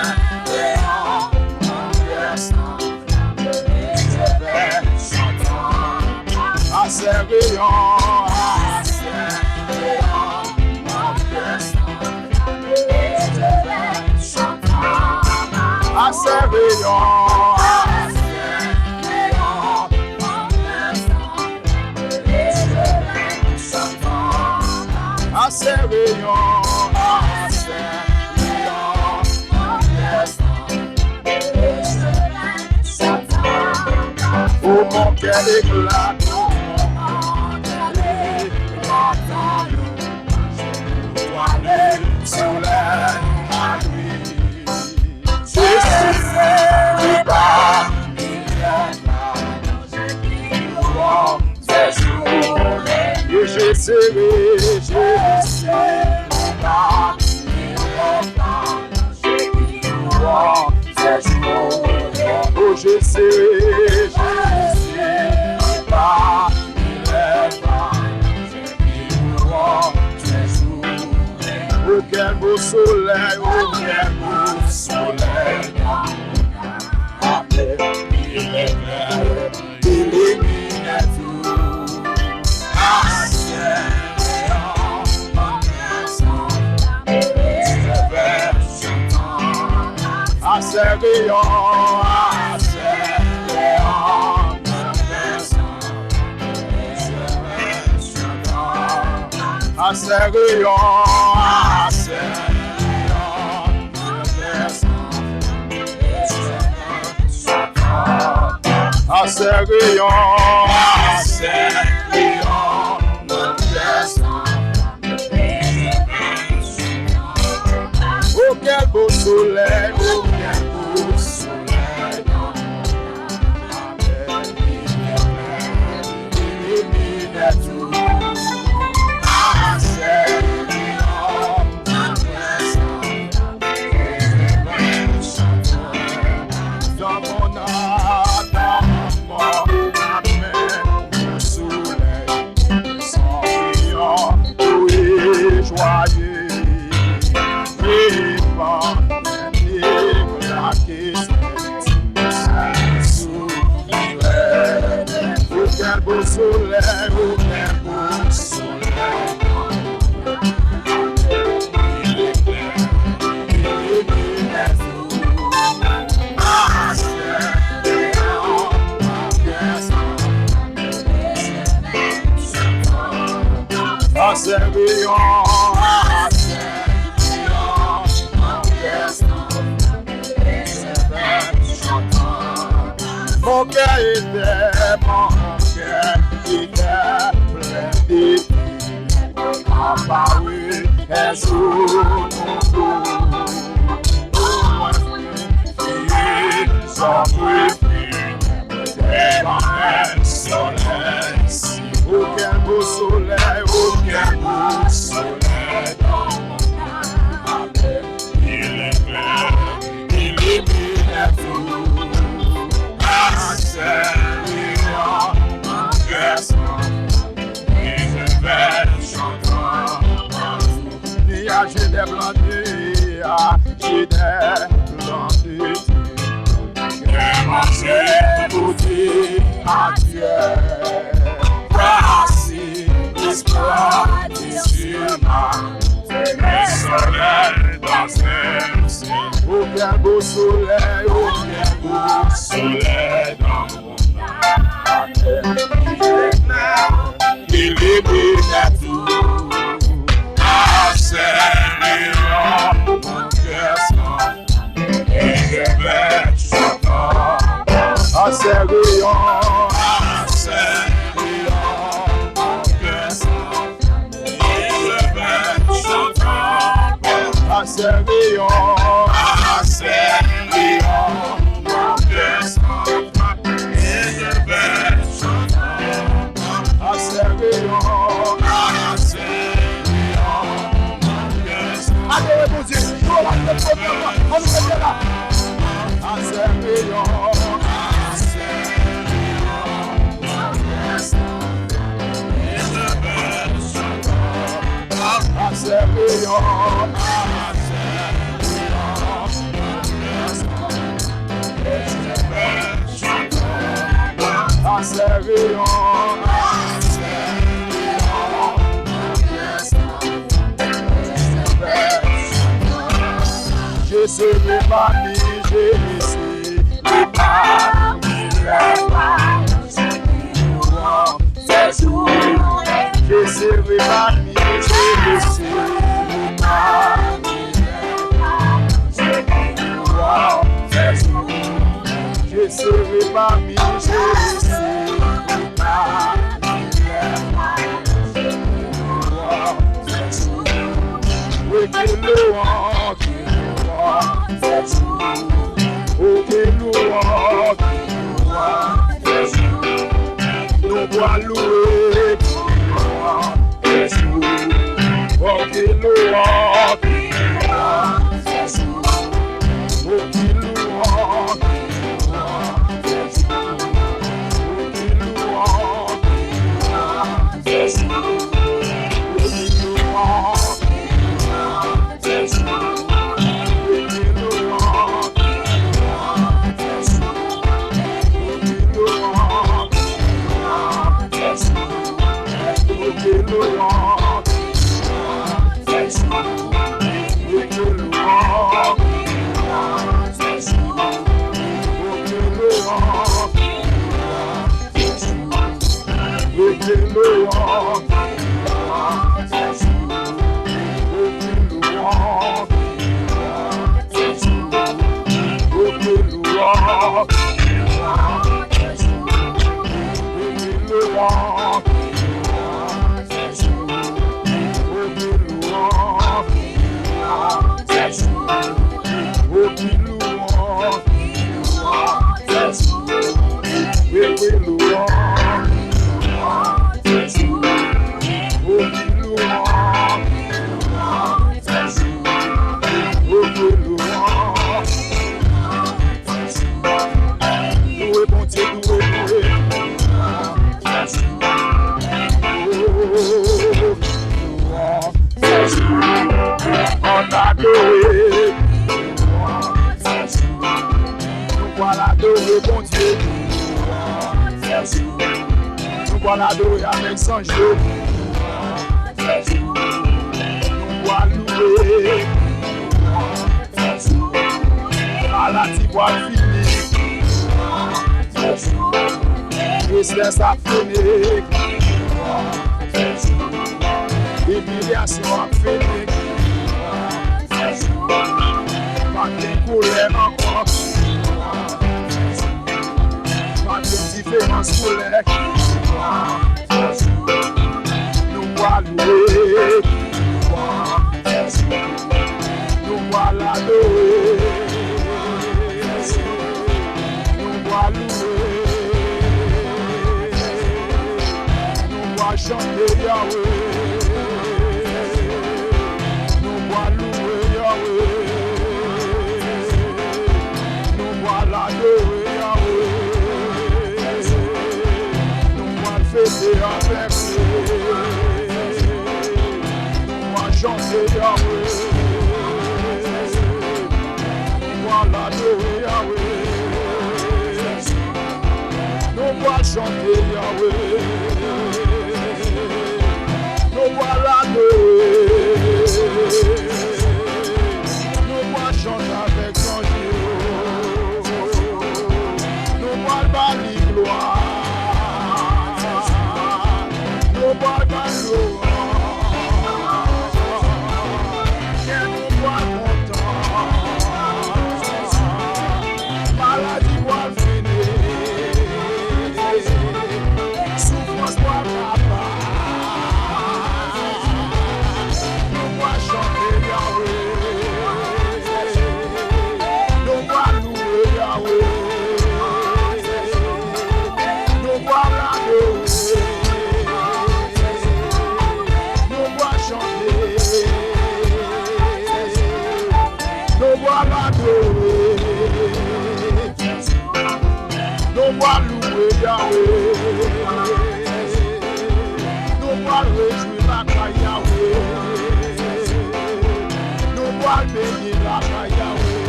deyò, nan tè san. Asè, deyò, asè, deyò, nan tè san. Asè, deyò, asè, deyò, nan tè san. Asè, deyò, asè, deyò, nan tè san. Oh, mon cœur éclate, oh, mon cœur éclate, toi, le soleil à lui. Je serai parmi les anges qui loueront ses jours. Et je serai, je serai parmi les anges qui loueront ses jours. Oh, je serai, je serai parmi les anges qui loueront ses jours. Oh, kèl bo solèy, oh, kèl bo solèy. Ilumine tout. Asè, deyò, nan tè san. Asè, deyò, asè, deyò, nan tè san. Asè, deyò, asè, deyò, nan tè san. Asè, deyò, asè, deyò, nan tè san. Oh, kèl bo solèy, oh, kèl bo solèy. Ilumine tout. Asè, deyò, nan tè san. Dans mon âme, dans mon âme, soleil, sans rayon, joyeux, répand un éclat qui scintille. Ou kèl bo solèy, ou kèl bo solèy. Asè, deyò, asè, deyò. Kè etè, mon kè etè, plen de fi, apare èzou nou tou. Mwen fini, sòfri fini, devan solèy, si ou kè gwo solèy, ou kè gwo solèy, dan mon kè. Li limine tou. Asè li an, an kè san, li fè bèl chantan. Niyaj etè blan niyaj etè blan niyaj. Kè manje pou di adyè. Rasi, lespwa, di sima. Solèy, dan sèl, ou kè gwo solèy, ou kè gwo solèy, dan mon kè. Li limine tou. Asè li an, mon kè san. Asè li an, asè li an, mon kè san. Asè li an, asè li an, mon kè san. Asè li an, asè li an, mon kè san. Adore Bondye. Yo, la, yo, yo, yo, yo, ann mete la. Asè li an, asè li an, mon kè san. Asè li an, asè li an, mon kè san. Asè li an, asè li an, mon kè san. Je serai parmi, je serai parmi les rois. Je serai parmi, je serai parmi les rois. Je serai parmi, je serai parmi les rois. Wi, ke louanj, ke louanj, ke louanj. O, ke louanj, ke louanj. Nou pral louwe, ke louanj, ke louanj. O, ke louanj, ke louanj. O, ke louanj, ke louanj. Louwe Bondye, louwe, louwe. Ann adore. Nou pral adore Bondye. Nou pral adore avèk zanj yo. Nou pral louwe. Maladi pral fini. Tristès ap fini. Imilyasyon ap fini. Pa gen koulè ankò. Pa Esperans pou lè ki vwa. Nou pral louwe, nou pral adore, nou pral louwe, nou pral chante Yahweh. Nou pral louwe Yahweh. Nou pral adore Yahweh. Nou pral fete avèk ou. Nou pral chante Yahweh. Nou pral adore Yahweh. Nou pral chante Yahweh. Nou pral adore. Nou pral chante avèk zanj yo. Nou pral ba li glwa. Nou pral ba l lwanj. Kè nou pral kontan. Maladi pral fini. Soufrans pral kaba. Nou pral chante Yahweh. Nou pral louwe Yahweh. Nou pral adore. Nou pral chante. Nou pral adore. Nou pral louwe Yahweh. Nou pral rejwi lakay Yahweh. Nou pral beni lakay Yahweh.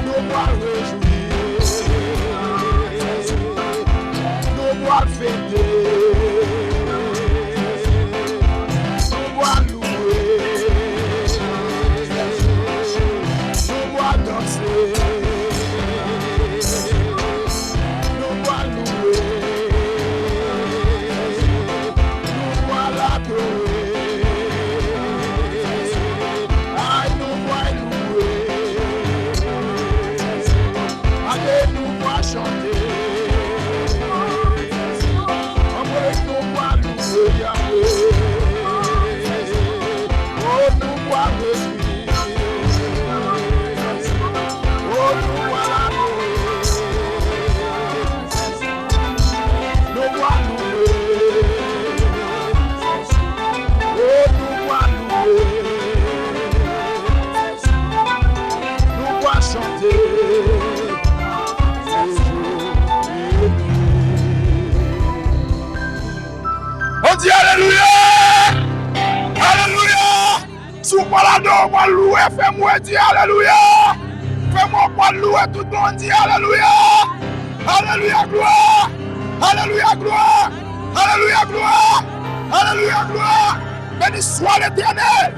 Nou pral rejwi. Nou pral fete. Nou pral louwe. Nou pral danse. Nou pral louwe. Nou pral adore. Ay, nou pral louwe. Ale, nou pral chante. Anmwey, nou pral louwe Yahweh. O, nou pral rejwi. O, nou pral adore. Nou pral louwe. O, nou pral louwe. Nou pral chante. Sejour béni. On di alelouya! Alelouya! Si w pral adore, w pral louwe, fè m wè, di alelouya! Fè m wè w pral louwe tout bon, di alelouya! Alelouya, glwa! Alelouya, glwa! Alelouya, glwa! Alelouya, glwa! Beni swa Letènèl!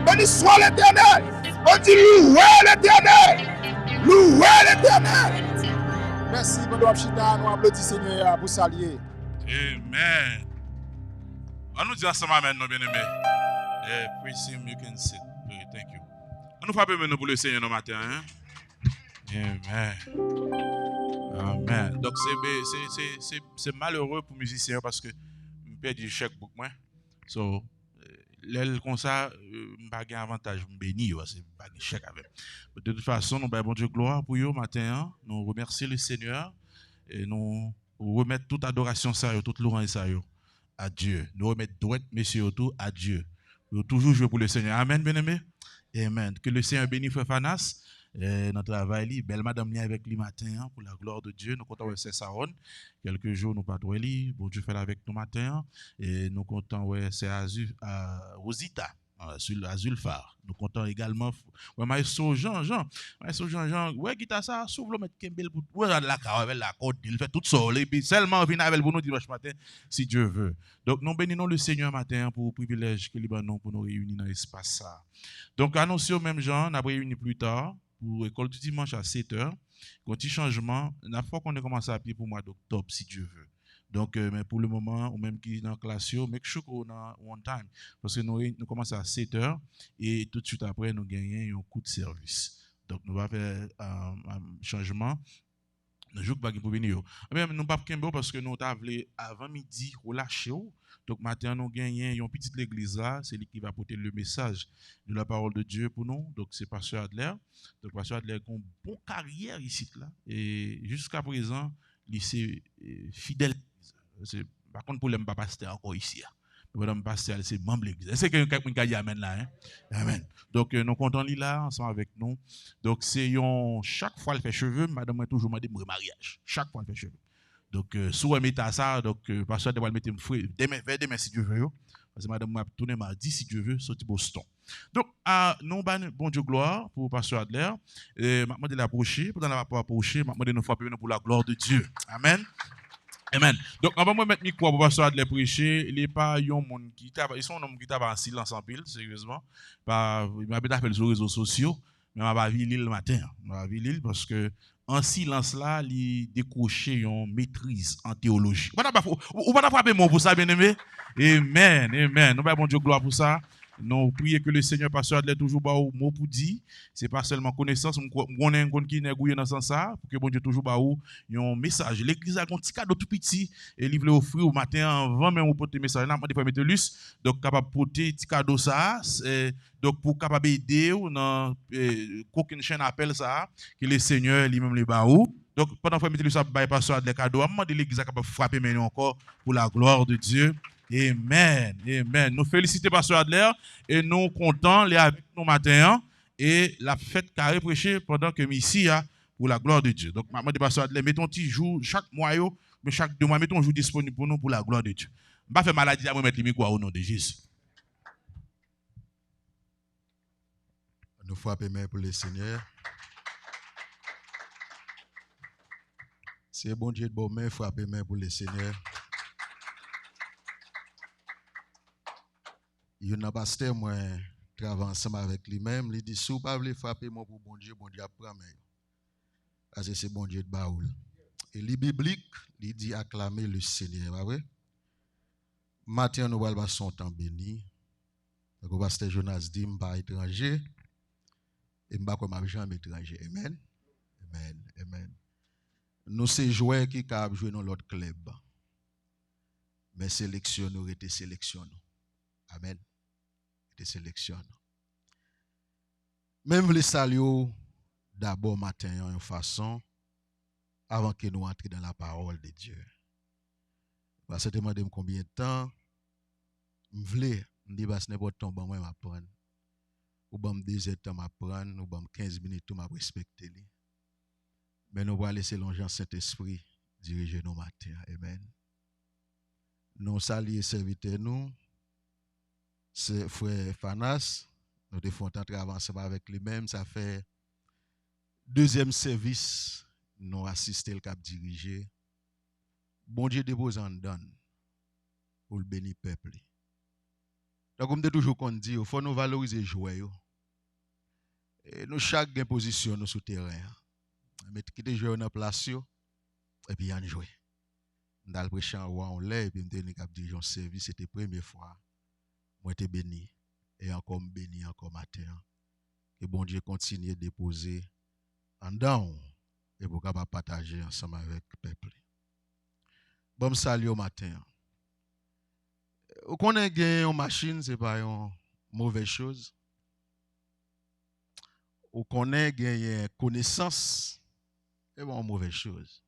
Beni swa Letènèl! On di louwe Letènèl! Louwe Letènèl! Mèsi, pandan w ap chita, nou aplodi Senyè a pou sa l ye. Amen. An nou di ansanm amen non, byeneme. Yeah, praise him, you can sit. Thank you. An nou frape men nou pou Lesenyè nan maten an, hein? Amen. Amen. Donk se, se, se, se, se malere pou mizisyen yo paske m pèdi chèkbouk mwen. So, lè l konsa, euh, m pa gen avantaj pou m beni yo, paske m pa gen chèk avè m. De tout fason, nou bay Bondye glwa pou yo maten an. Nou remèsye Lesenyè e nou remèt tout adorasyon sa yo, tout lwanj sa yo a Dye. Nou remèt dwèt mesye yo tou a Dye. Yo toujou jwe pou Lesenyè. Amen, byeneme. Amen. Ke Lesenyè beni frè Fanas, eh, nan travay li. Bèl madanm li avèk li maten an, pour la gloire de Dieu. Nou kontan wè sè Saron. Kèlke jou nou pa t wè li. Bondye fè l avèk nou maten an. E nou kontan wè sè Azu-, a, Rosita. A, Zul-, Azulfa. Nou kontan egalman f-, wè Maestro Jean Jean. Maestro Jean Jean, wè gita sa, si w vle w mèt kenbe l pou, wè lakay, avè l akòde, l fè tout sa w vle, epi sèlman vin avè l pou nou dimanch maten, si Dye vle. Donk, nou beni non Lesenyè maten an pou privilèj ke li ban nou pou nou reyini nan espas sa. Donk, anons yo menm jan, n ap reyini pli ta pou lekòl di dimanch a sèt è. Gon ti chanjman, n ap fè w konnen kòman sa ap ye pou mwa doktòb, si Dye vle. Donk, euh, men pou le moman, ou menm ki nan klas yo, make sure ke w nan on time. Paske nou, nou kòmanse a sèt è e toutswit apre, nou genyen yon kout sèvis. Donk, nou va fè, euh, euh, chanjman. Jou k pa gen pou vini yo. Ebyen, nou p ap kenbe w paske nou ta vle avan midi relache w. Donk, maten an, nou genyen yon pitit legliz la, se li ki va pote le message de la parole de Dieu pou nou. Donk, se Pastè Adler. Donk, Pastè Adler gen yon bon karyè isit la. E jiska prezan, li se, e, fidèl legliz la. Se, pa konn pou lè m pa pastè ankò isi a. Men pandan m pastè a, li se manm legliz la. Èske gen kèk moun ki ka di amèn la, en? Amèn. Donk, e, nou kontan li la, ansanm avèk nou. Donk, se yon, chak fwa l fè cheve m, madanm mwen toujou mande m remaryaj. Chak fwa l fè cheve m. Donk, e, si w wè m eta sa, donk, e, pastè a te pral mete m fre, demen, vè demen, si Dye ve, yo. Paske madanm mwen ap tounen madi, si Dye ve, soti Boston. Donk, a, nou ba Bondye glwa pou Pastè Adler. E, m ap mande l apwoche. Pandan l ap apwoche, m ap mande nou frape men nou pour la gloire de Dieu. Amèn. Amèn. Donk, anvan mwen met mikwo a pou Pastè Adler preche, li pa yon moun ki travay, se yon nonm ki travay an silans anpil, seryezman. Pa, m ap ta fè l sou rezo sosyo, men m ap avili l maten an. M ap avili l paske an silans la, li dekwoche yon metriz an teyoloji. Ou pa ta, ou, ou pa ta frape men w pou sa, byeneme? Amèn, amèn. Nou bay Bondye glwa pou sa. Nou priye ke le Senyè, Pastè Adler toujou ba ou mo pou di. Se pa sèlman konesans. M kwè, m konnen, m konn ki nèg ou ye nan sans sa, pou ke Bondye toujou ba ou yon mesaj. Legliz la gon ti kado tou piti, e li vle ofri w maten an, anvan menm ou pote mesaj la. N ap mande frè Metellus, donk, kapab pote ti kado sa a, se, donk, pou kapab ede w nan, e, kokennchenn apèl sa a, ke le Senyè li menm li ba ou. Donk, pandan frè Metellus ap bay Pastè Adler kado a, m mande legliz la kapab frape men nou ankò pour la gloire de Dieu. Amèn, amèn. Nou felisite Pastè Adler e nou kontan li avèk nou maten an. E l ap fèt kare preche pandan ke m isi a pour la gloire de Dieu. Donk, m ap mande Pastè Adler, mete yon ti jou chak mwa yo, men chak de mwa, mete yon jou disponib pou nou pour la gloire de Dieu. M pa fè maladi a, mwen met li mikwo a, o non de Jezi. Nou frape men pou le Senyè. Se Bondye k ba w men, frape men pou le Senyè. Youn nan pastè mwen travay ansanm avèk li menm, li di, "Si w pa vle frape men w pou Bondye, Bondye ap pran men yo." Paske se Bondye k ba ou l. E li biblik, li di, "Acclamez le Seigneur," pa vre? Maten an, nou pral pase yon tan beni. Tankou pastè Jonas di, m pa etranje, e m pa kwè m ap janm etranje. Amèn. Amèn. Amèn. Nou se jwè ki ka ap jwe nan lòt klèb. Men seleksyon nou rete seleksyon nou. Amèn. Rete seleksyon nou. Men m vle salye w dabò maten an yon fason, avan ke nou antre dans la parole de Dieu. Pastè te mande m konbyen tan m vle, m di, "Pas, nenpòt tan w ban mwen, m ap pran." Ou ban m de zè tan, m ap pran, ou ban m kenz minit tou, m ap respekte li. Men nou prale selon jan Sentespri dirije nou maten an. Amèn. Nou salye sèvitè nou, se frè Fanas. Nou te fè yon tan travay ansanm avèk li menm. Sa fè dezyèm sèvis nou asiste l k ap dirije. Bondye depoze anndan n pou l beni pèp li. Tankou m te toujou konn di yo, fò nou valorize jwè yo. E nou chak gen pozisyon nou sou teren an. Met, kite jwè yo nan plas yo, epi ann jwe. M t al preche anwo a yon lè, epi m te vini k ap dirije yon sèvis, se te premye fwa mwen te beni. E ankò m beni ankò maten an. Ke Bondye kontinye depoze anndan w, epi w kapab pataje ansanm avèk pèp li. Ban m salye w maten an. Ou konnen gen yon machin, se pa yon movèz choz. Ou konnen genyen konesans, se pa yon movèz choz.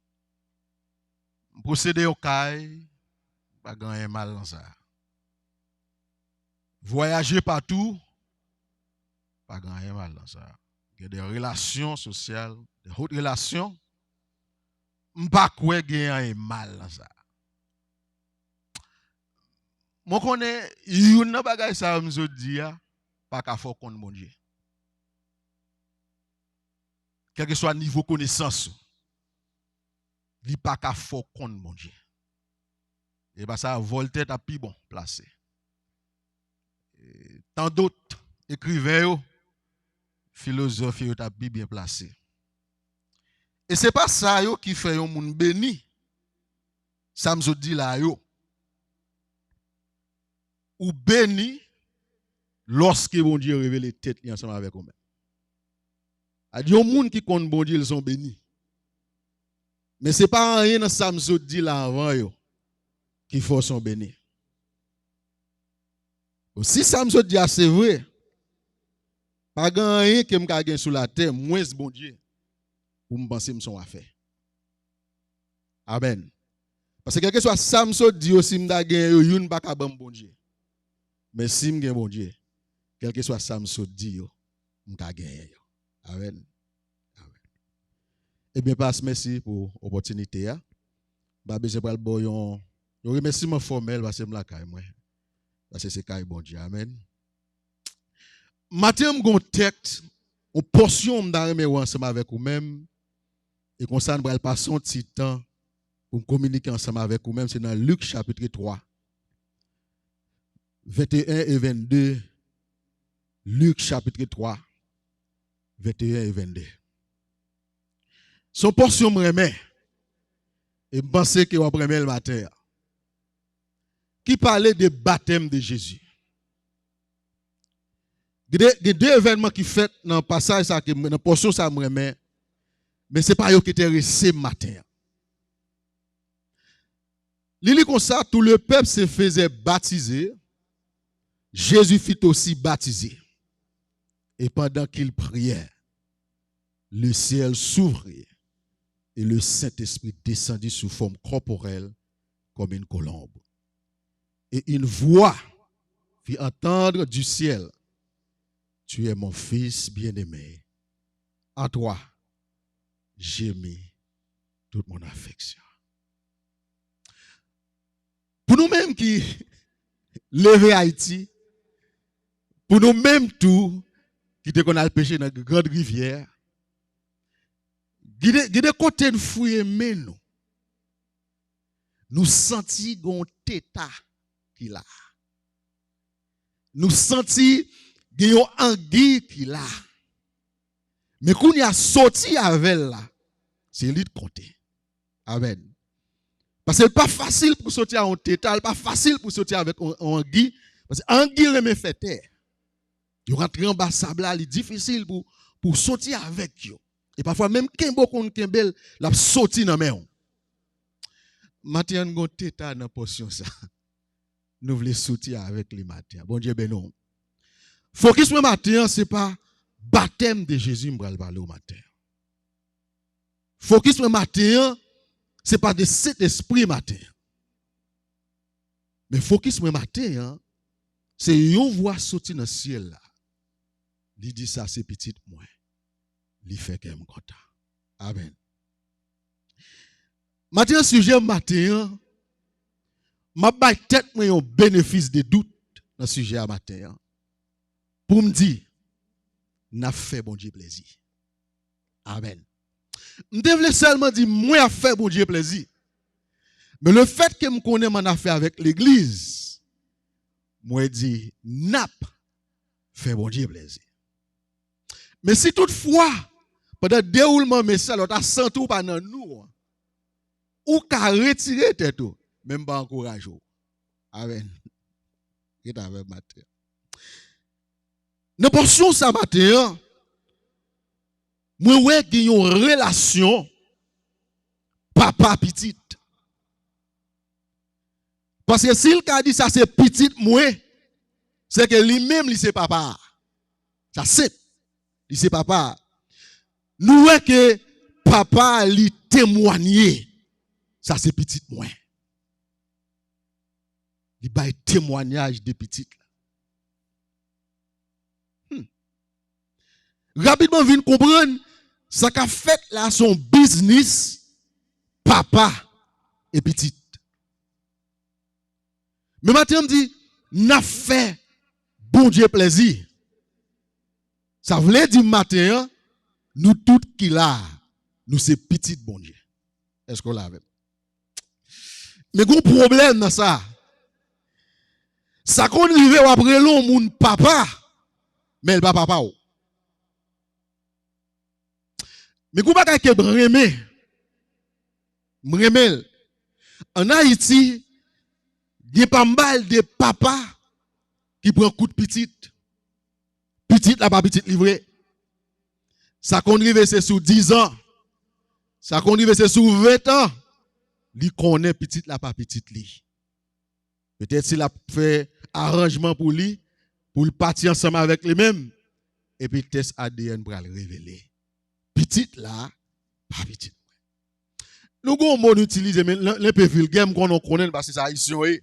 Posede yon kay, pa gen anyen mal nan sa. Vwayaje patou, pa gen anyen mal nan sa. Gen de relasyon sosyal, de haute relation, m pa kwè gen anyen mal nan sa. Mwen konnen youn nan bagay sa yo m sot di a, pa ka fè w konn Bondye. Kèlkeswa nivo konesans ou, li pa ka fè w konn Bondye. E pa sa, Voltaire t ap pi bon plase. E, tant d'autres, ekriven yo, filozòf yo, yo t ap pi byen plase. E se pa sa yo ki fè yon moun beni. Sa m sot di la yo. Ou beni lòske Bondye revele tèt li ansanm avèk ou menm. A di yon moun ki konn Bondye, l se yon beni. Men se pa anyen nan sa m sot di la avan yo ki fè w se yon beni. Bon, si sa m sot di a se vre, pa gen anyen ke m ka gen sou latè, mwens Bondye, pou m panse m se yon afè. Amèn. Paske kèlkeswa sa m sot di yo, si m ta genyen yo, youn pa ka ban m Bondye. Men si m gen Bondye, kèlkeswa sa m sot di yo, m ka genyen yo. Amèn. Amèn. Ebyen, pas, mèsi pou opòtinite a. M pa bezwen pral ba w yon, yon remèsiman fòmèl paske m lakay mwen. Paske se kay Bondye. Amèn. Maten an, m gon tèks, yon pòsyon m ta renmen wè ansanm avèk ou menm. E konsa, nou pral pase yon ti tan pou m kominike ansanm avèk ou menm. Se nan Lik chapit twa, venteyen e vennde. Lik chapit twa, venteyen e vennde. Se yon pòsyon m renmen. E m panse ke w ap renmen l maten an. Ki pale de batèm de Jezi. Gen de, gen de evènman ki fèt nan pasaj sa ke m, nan pòsyon sa m renmen, men se pa yo ki enterese m maten an. Li li konsa, tout le peuple se faisait baptiser, Jésus fut aussi baptisé. Et pendant qu'il priait, le ciel s'ouvrit et le Saint-Esprit descendit sous forme corporelle comme une colombe. Et une voix fit entendre du ciel, Tu es mon fils bien-aimé, en toi j'ai mis toute mon affection. Pou nou menm ki leve Ayiti, pou nou menm tou ki te konn al peche nan Grand Rivyè, gen de, gen de kote n fouye men nou, nou santi gen yon teta ki la. Nou santi gen yon angi ki la. Men kounye a soti avè l la, se li k konte. Amèn. Paske l pa fasil pou soti a yon teta, l pa fasil pou soti avèk yon, yon angi. Paske angi renmen fè tè. Yo rantre anba sab la, li difisil pou, pou soti avèk yo. E pafwa, menm kenbe w konn kenbe l, l ap soti nan men w. Maten an, n gon teta nan pòsyon sa. Nou vle soti avèk li maten an. Bondye beni w. Fokis mwen maten an, se pa batèm de Jezi m pral pale w maten an. Fokis mwen maten an, se pa de Sentespri maten an. Men fokis mwen maten an, se yon vwa soti nan syèl la. Li di, "Sa se pitit mwen. Li fè kè m kontan." Amèn. Maten an, sijè maten an, m ap bay tèt mwen yon benefis de dout nan sijè a maten an. Pou m di, n ap fè Bondye plezi. Amèn. M te vle sèlman di, mwen ap fè Bondye plezi. Men lefètke m konnen m annafè avèk legliz, mwen di, n ap fè Bondye plezi. Men si toutfwa, pandan dewoulman mesaj la, w ta santi w pa nan nou an, ou ka retire tèt ou, men m pa ankouraje w. Amèn. Ret avè m maten an. Nan pòsyon sa maten an, mwen wè gen yon relasyon papa pitit. Paske si l ka di sa se pitit mwen, se ke li menm li se papa a. Sa senp. Li se papa a. Nou wè ke papa a li temwanye sa se pitit mwen. Li bay temwanyaj de pitit la. Hmm. Rapidman vin konprann sa k ap fèt la se yon biznis papa e pitit. Men maten an m di, n ap fè Bondye plezi. Sa vle di maten an, nou tout ki la a, nou se pitit Bondye. Èske w la avè m? Men gon pwoblèm nan sa. Sa konn rive w ap rele yon moun papa, men l pa papa w. Men gon bagay ke m renmen, m renmen l. Ann Ayiti, gen pa mal de papa ki pran kout pitit. Pitit la pa pitit li vre. Sa konn rive se sou dizan. Sa konn rive se sou ven tan, li konnen pitit la pa pitit li. Petèt si l ap fè aranjman pou li, pou l pati ansanm avèk li menm, epi tès A D N pral revele. Pitit la, pa pitit mwen. Nou gen yon mo nou itilize, men l, l enpe vilgè, m konnen w konnen l, paske se Ayisyen w ye.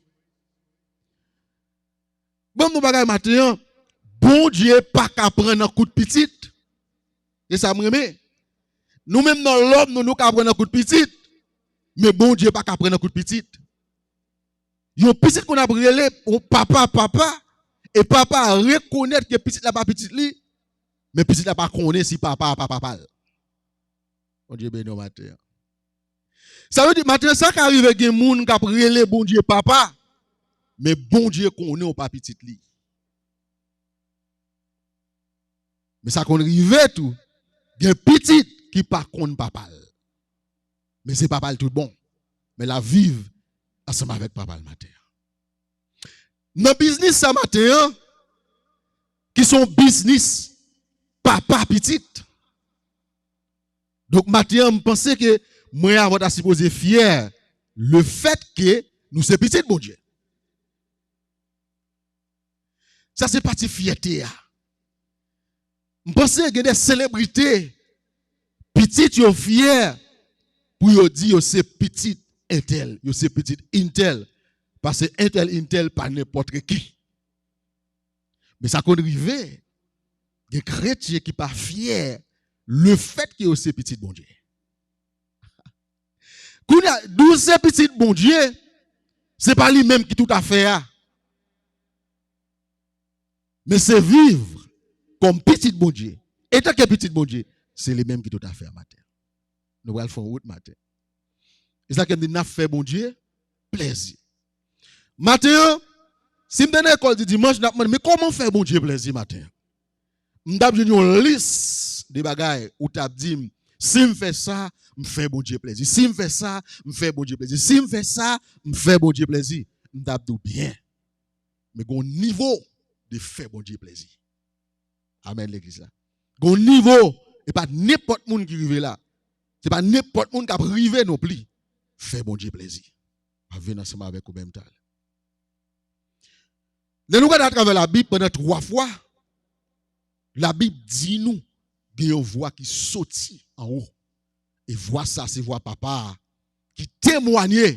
Ban m yon bagay maten an, Bondye pa ka pran nan kout pitit. E sa m renmen. Nou menm nan lòm, nou, nou ka pran nan kout pitit. Men Bondye pa ka pran nan kout pitit. Yon pitit konn ap rele yon papa, papa, e papa a rekonèt ke pitit la pa pitit li, men pitit la pa konnen si papa a pa papa l. Bondye beni w maten an. Sa vle di, maten an, sa ka rive gen moun k ap rele Bondye papa, men Bondye konnen w pa pitit li. Men sa konn rive tou, gen pitit ki pa konn papa l. Men se papa l tout bon. Men l ap viv ansanm avèk papa l maten an. Nan biznis sa maten an, ki se yon biznis papa pitit. Donk maten an, m panse ke mwen avè w ta sipoze fyè lefètke nou se pitit Bondye. Sa se pati fyète a. M panse gen de selebrite, pitit yo fyè pou yo di yo se pitit entèl, yo se pitit entèl, paske entèl, entèl pa nenpòt ki. Men sa konn rive, gen kretyen ki pa fyè lefètke yo se pitit Bondye. Kounye a, di w se pitit Bondye, se pa li menm ki tout afè a. Men se viv kòm pitit Bondye. Etanke pitit Bondye, se li menm ki tout afè a maten. Nou pral fè yon wout maten. E sa ke m di, n ap fè Bondye plèzi. Maten an, si m te nan lekòl di dimanch, n ap mande, men kòman fè Bondye plèzi maten an? M t ap jwenn yon lis de bagay ou t ap di m, si m fè sa, m fè Bondye plèzi. Si m fè sa, m fè Bondye plèzi. Si m fè sa, m fè Bondye plèzi. M t ap di w byen. Men gen yon nivo de fè Bondye plèzi. Amèn, legliz la. Gen yon nivo, e pa nenpòt moun ki rive la. Se pa nenpòt moun k ap rive non pli. Fè Bondye plèzi. M ap vin ansanm avèk ou menm talè. Lè nou gade atravè Labib pandan twa fwa, Labib di nou gen yon vwa ki soti anwo. E vwa sa se vwa papa a ki temwanye,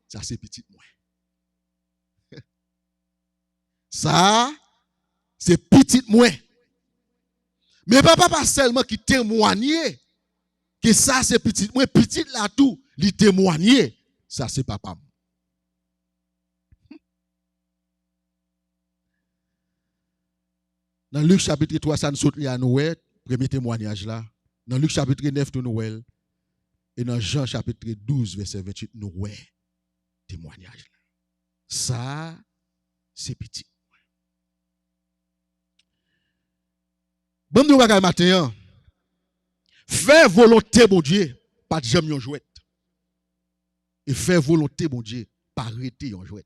sa se pitit mwen. Sa a, se pitit mwen. Men papa pa sèlman ki temwanye ke sa se pitit mwen, pitit la tou, li temwanye, sa se papa m. Nan Lik chapit twa sa n sot li a, nou wè premye temwanyaj la. Nan Lik chapit nèf tou, nou wè l. E nan Jan chapit douz, vèsè venntuit, nou wè temwanyaj la. Sa a, se pitit mwen. Ban m di w yon bagay maten an. Fè volonte Bondye pa t janm yon jwèt. E fè volonte Bondye pa rete yon jwèt.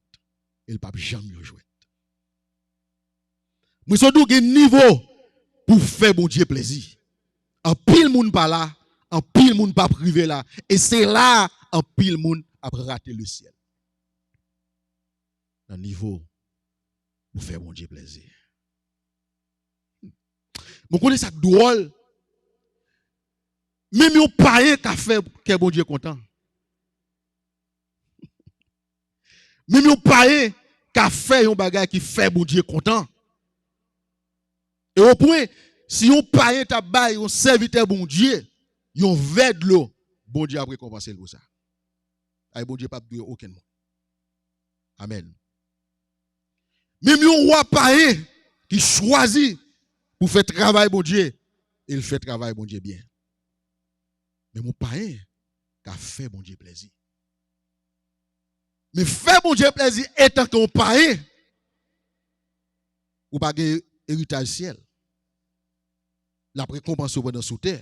E l p ap janm yon jwèt. Mwen sot di w gen nivo pou fè Bondye plèzi. Anpil moun pa la, anpil moun p ap rive la. E se la anpil moun ap rate lesyèl. Nan nivo pou fè Bondye plèzi. Mwen konnen sa k dwòl. Menm yon payen ka fè kè Bondye kontan. Menm yon payen ka fè yon bagay ki fè Bondye kontan. E o pwen, si yon payen t ap bay yon sèvitè Bondye yon vè dlo, Bondye ap rekonpanse l pou sa. Ay, Bondye p ap dwe okenn moun. Amèn. Menm yon wa payen ki chwazi pou fè travay Bondye, e l fè travay Bondye byen. Menm yon payen ka fè Bondye plèzi. Men fè Bondye plèzi etanke yon payen, ou pa gen eritaj syèl. L ap rekonpanse w pandan sou tè,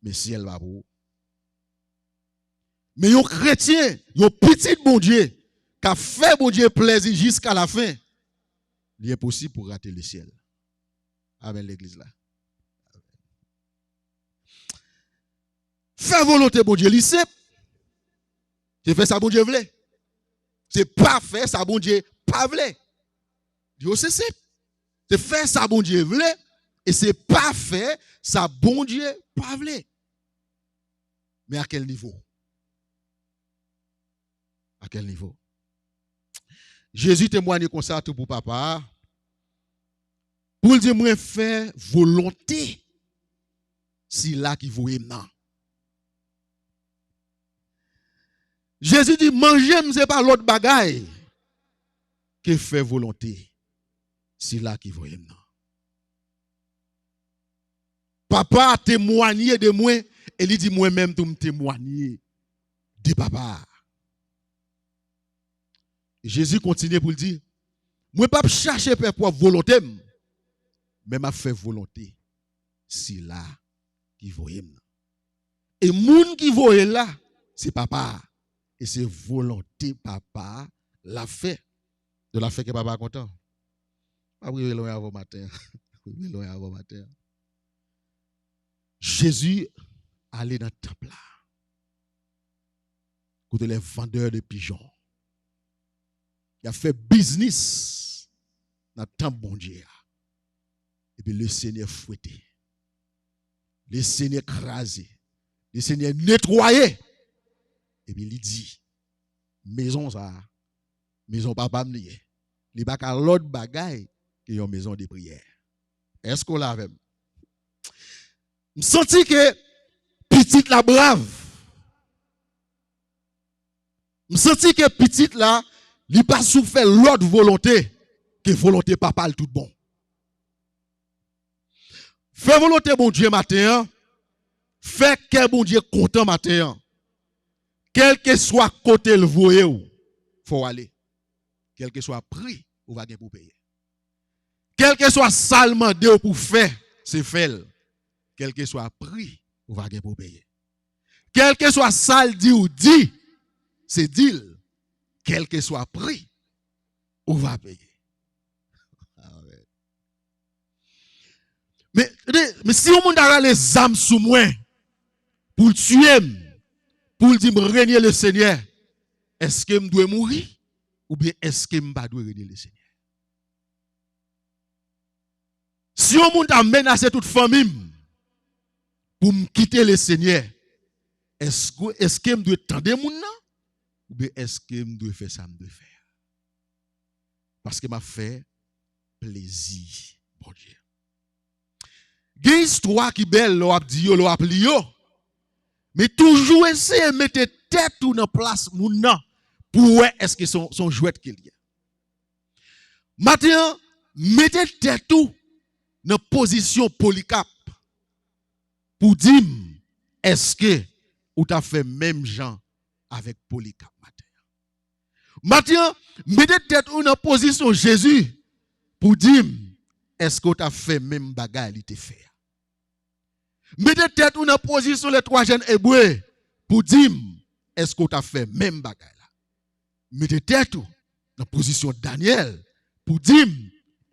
men syèl pa pou ou. Men yon kretyen, yon pitit Bondye, k ap fè Bondye plèzi jiska lafen, li enposib pou rate lesyèl. Amèn, legliz la. Fè volonte Bondye, li senp. Se fè sa Bondye vle. Se pa fè sa Bondye pa vle. Li osi senp. Se fè sa Bondye vle e se pa fè sa Bondye pa vle. Men a kèl nivo? A kèl nivo? Jezi temwanye konsa tou pou Papa a, pou l di, "Mwen fè volonte sila ki voye m nan." Jezi di, "Manje m se pa lòt bagay ke fè volonte sila ki voye m nan." Papa a temwanye de mwen, e li di, "Mwen menm tou, m temwanye de Papa a." Jezi kontinye pou l di, "Mwen p ap chache fè pwòp volonte m, men m ap fè volonte sila ki voye m nan." E moun ki voye l la, se Papa a. E se volonte Papa a l ap fè. Donk l ap fè kè Papa a kontan. M ap rive lwen avè w maten an. M ap rive lwen avè w maten an. Jezi ale nan tanp la. Kote les vendeurs de pigeons. Y ap fè biznis nan tanp Bondye a. Epi Lesenyè fwete. Lesenyè kraze. Lesenyè netwaye. Epi li di, "Mezon sa a, mezon Papa m li ye. Li pa ka lòt bagay ke yon mezon de priyè." Èske w la avè m? M santi ke pitit la brav. M santi ke pitit la, li pa sou fè lòt volonte ke volonte Papa l tout bon. Fè volonte Bondye maten an, fè kè Bondye kontan maten an. Kèlkeswa kote l voye w, fò w ale. Kèlkeswa pri ou va gen pou peye. Kèlkeswa sa l mande w pou fè, se fè l. Kèlkeswa pri ou va gen pou peye. Kèlkeswa sa l di w di, se di l. Kèlkeswa pri ou va peye. Amen. Men, tande, men si yon moun ta rale zam sou mwen pou l tiye m, pou l di m renye Lesenyè, èske m dwe mouri oubyen èske m pa dwe renye Lesenyè? Si yon moun ta menase tout fanmi m pou m kite Lesenyè, èske, èske m dwe tande moun nan oubyen èske m dwe fè sa m dwe fè a? Paske m ap fè plezi Bondye. Gen istwa ki bèl lè w ap di yo, lè w ap li yo. Men toujou eseye mete tèt ou nan plas moun nan pou w wè èske se yon, se yon jwèt ke l ye. Maten an, mete tèt ou nan pozisyon Polikap pou di m èske ou ta fè menm jan avèk Polikap maten an. Maten an, mete tèt ou nan pozisyon Jezi pou di m èske w ta fè menm bagay li te fè a. Mete tèt ou nan pozisyon lè twa jèn Ebre pou di m èske w ta fè menm bagay la. Mete tèt ou nan pozisyon Danyèl pou di m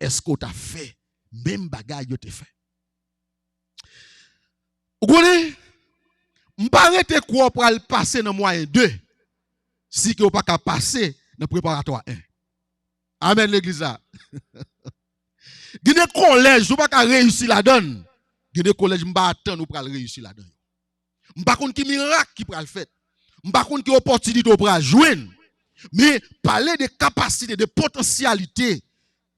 èske w ta fè menm bagay yo te fè. Ou konnen, m pa rete kwè w pral pase nan mwayen de si ke w pa ka pase nan preparatwa en. Amèn, legliz la. Gen de kolèj ou pa ka reyisi ladan l. Gen de kolèj m pa atann ou pral reyisi ladan yo. M pa konn ki mirak ki pral fèt. M pa konn ki opòtinite w pral jwenn. Men pale de kapasite, de potansyalite,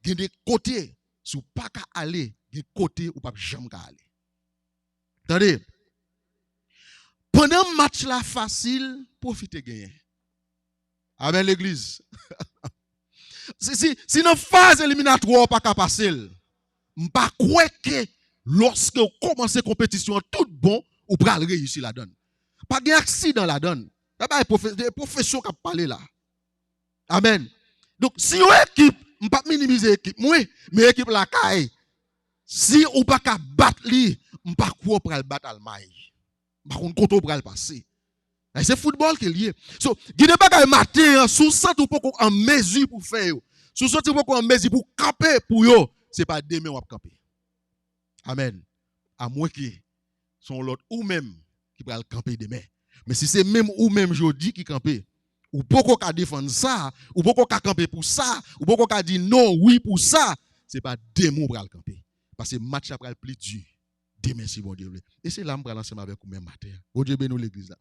gen de kote, si w pa ka ale, gen kote ou p ap janm ka ale. Tande, pandan match la fasil, pwofite genyen. Amèn, legliz. Si, si, si nan faz eliminatwa w pa ka pase l, m pa kwè ke lòske w kòmanse konpetisyon an tout bon, ou pral reyisi ladan l. Pa gen aksidan ladan l. Sa pa pwofe-, de pwofesyon k ap pale la. Amèn. Donk, si yon ekip, m p ap minimize ekip mwen, men ekip lakay, si ou pa ka bat li, m pa kwè w pral bat Almay. M pa konn kote w pral pase. Ay, se foutbòl ke l ye. So, gen de bagay maten an, si w santi w poko an mezi pou fè yo, si w santi w poko an mezi pou kanpe pou yo, se pa demen w ap kanpe. Amèn. Amwenke se yon lòt ou menm ki pral kanpe demen. Men si se menm ou menm jodi ki kanpe, ou poko ka defann sa, ou poko ka kanpe pou sa, ou poko ka di non, wi pou sa, se pa demen w pral kanpe. Paske match la pral pi di demen si Bondye vle. E se la m pral ansanm avèk ou menm maten an. Bondye beni w legliz la.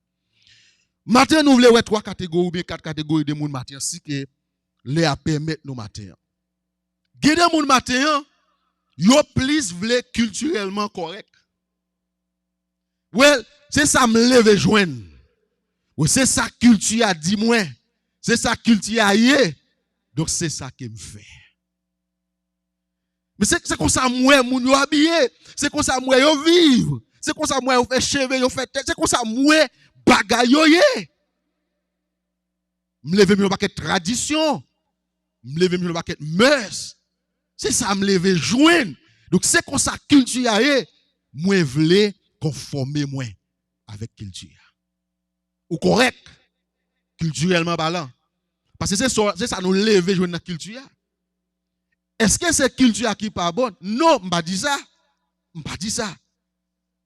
Maten an nou vle wè twa kategori oubyen kat kategori de moun maten an si ke lè a pèmèt nou maten an. Gen de moun maten an, yo plis vle kiltirèlman kòrèk. Well, se sa m leve jwenn. Well, se sa kilti a di mwen. Se sa kilti a ye. Donk se sa ke m fè. Men se, se konsa m wè moun yo abiye. Se konsa m wè yo viv. Se konsa m wè yo fè cheve, yo fè tèt. Se konsa m wè bagay yo ye. M leve m yon pakèt tradisyon. M leve m yon pakèt mœurs. Se sa m leve jwenn. Donk se konsa kilti a ye. Mwen vle konfòme mwen avèk kilti a. Ou kòrèk, kiltirèlman palan. Paske se sa, se sa nou leve jwenn nan kilti a. Èske se kilti a ki pa bon? Non, m pa di sa. M pa di sa.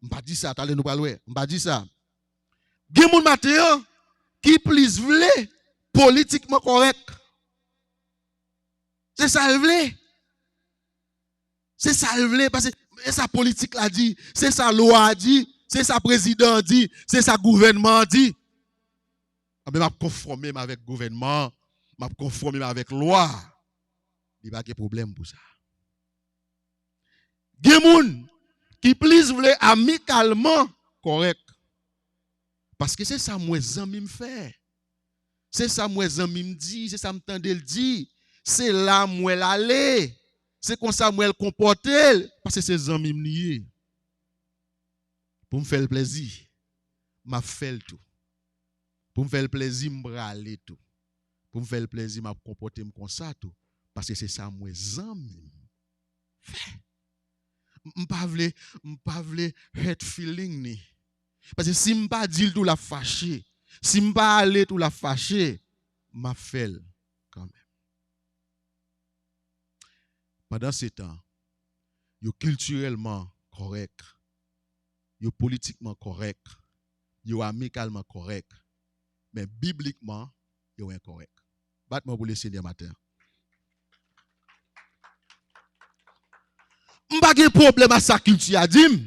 M pa di sa, talè nou pral wè. M pa di sa. Gen moun maten an ki plis vle politikman kòrèk. Se sa l vle. Se sa l vle, paske e sa politik la di, se sa lwa a di, se sa prezidan an di, se sa gouvènman an di. Anben, m ap konfòme m avèk gouvènman an, m ap konfòme m avèk lwa a. Li pa gen pwoblèm pou sa. Gen moun ki plis vle amikalman kòrèk. Paske se sa m wè zanmi m fè. Se sa m wè zanmi m di, se sa m tande l di. Se la m wè l ale. Se konsa m wè l konpòte l, paske se zanmi m li ye. Pou m fè l plèzi, m ap fè l tou. Pou m fè l plèzi, m prale tou. Pou m fè l plèzi, m ap konpòte m konsa tou. Paske se sa m wè zanmi m fè. M, m pa vle, m pa vle hurt feeling ni. Paske si m pa di l tou, l ap fache. Si m pa ale tou, l ap fache. M ap fè l kanmenm. Pandansetan, yo kiltirèlman kòrèk, yo politikman kòrèk, yo amikalman kòrèk, men biblikman, yo enkòrèk. Bat men w pou Lesenyè maten an. M pa gen pwoblèm a sa kilti a di m,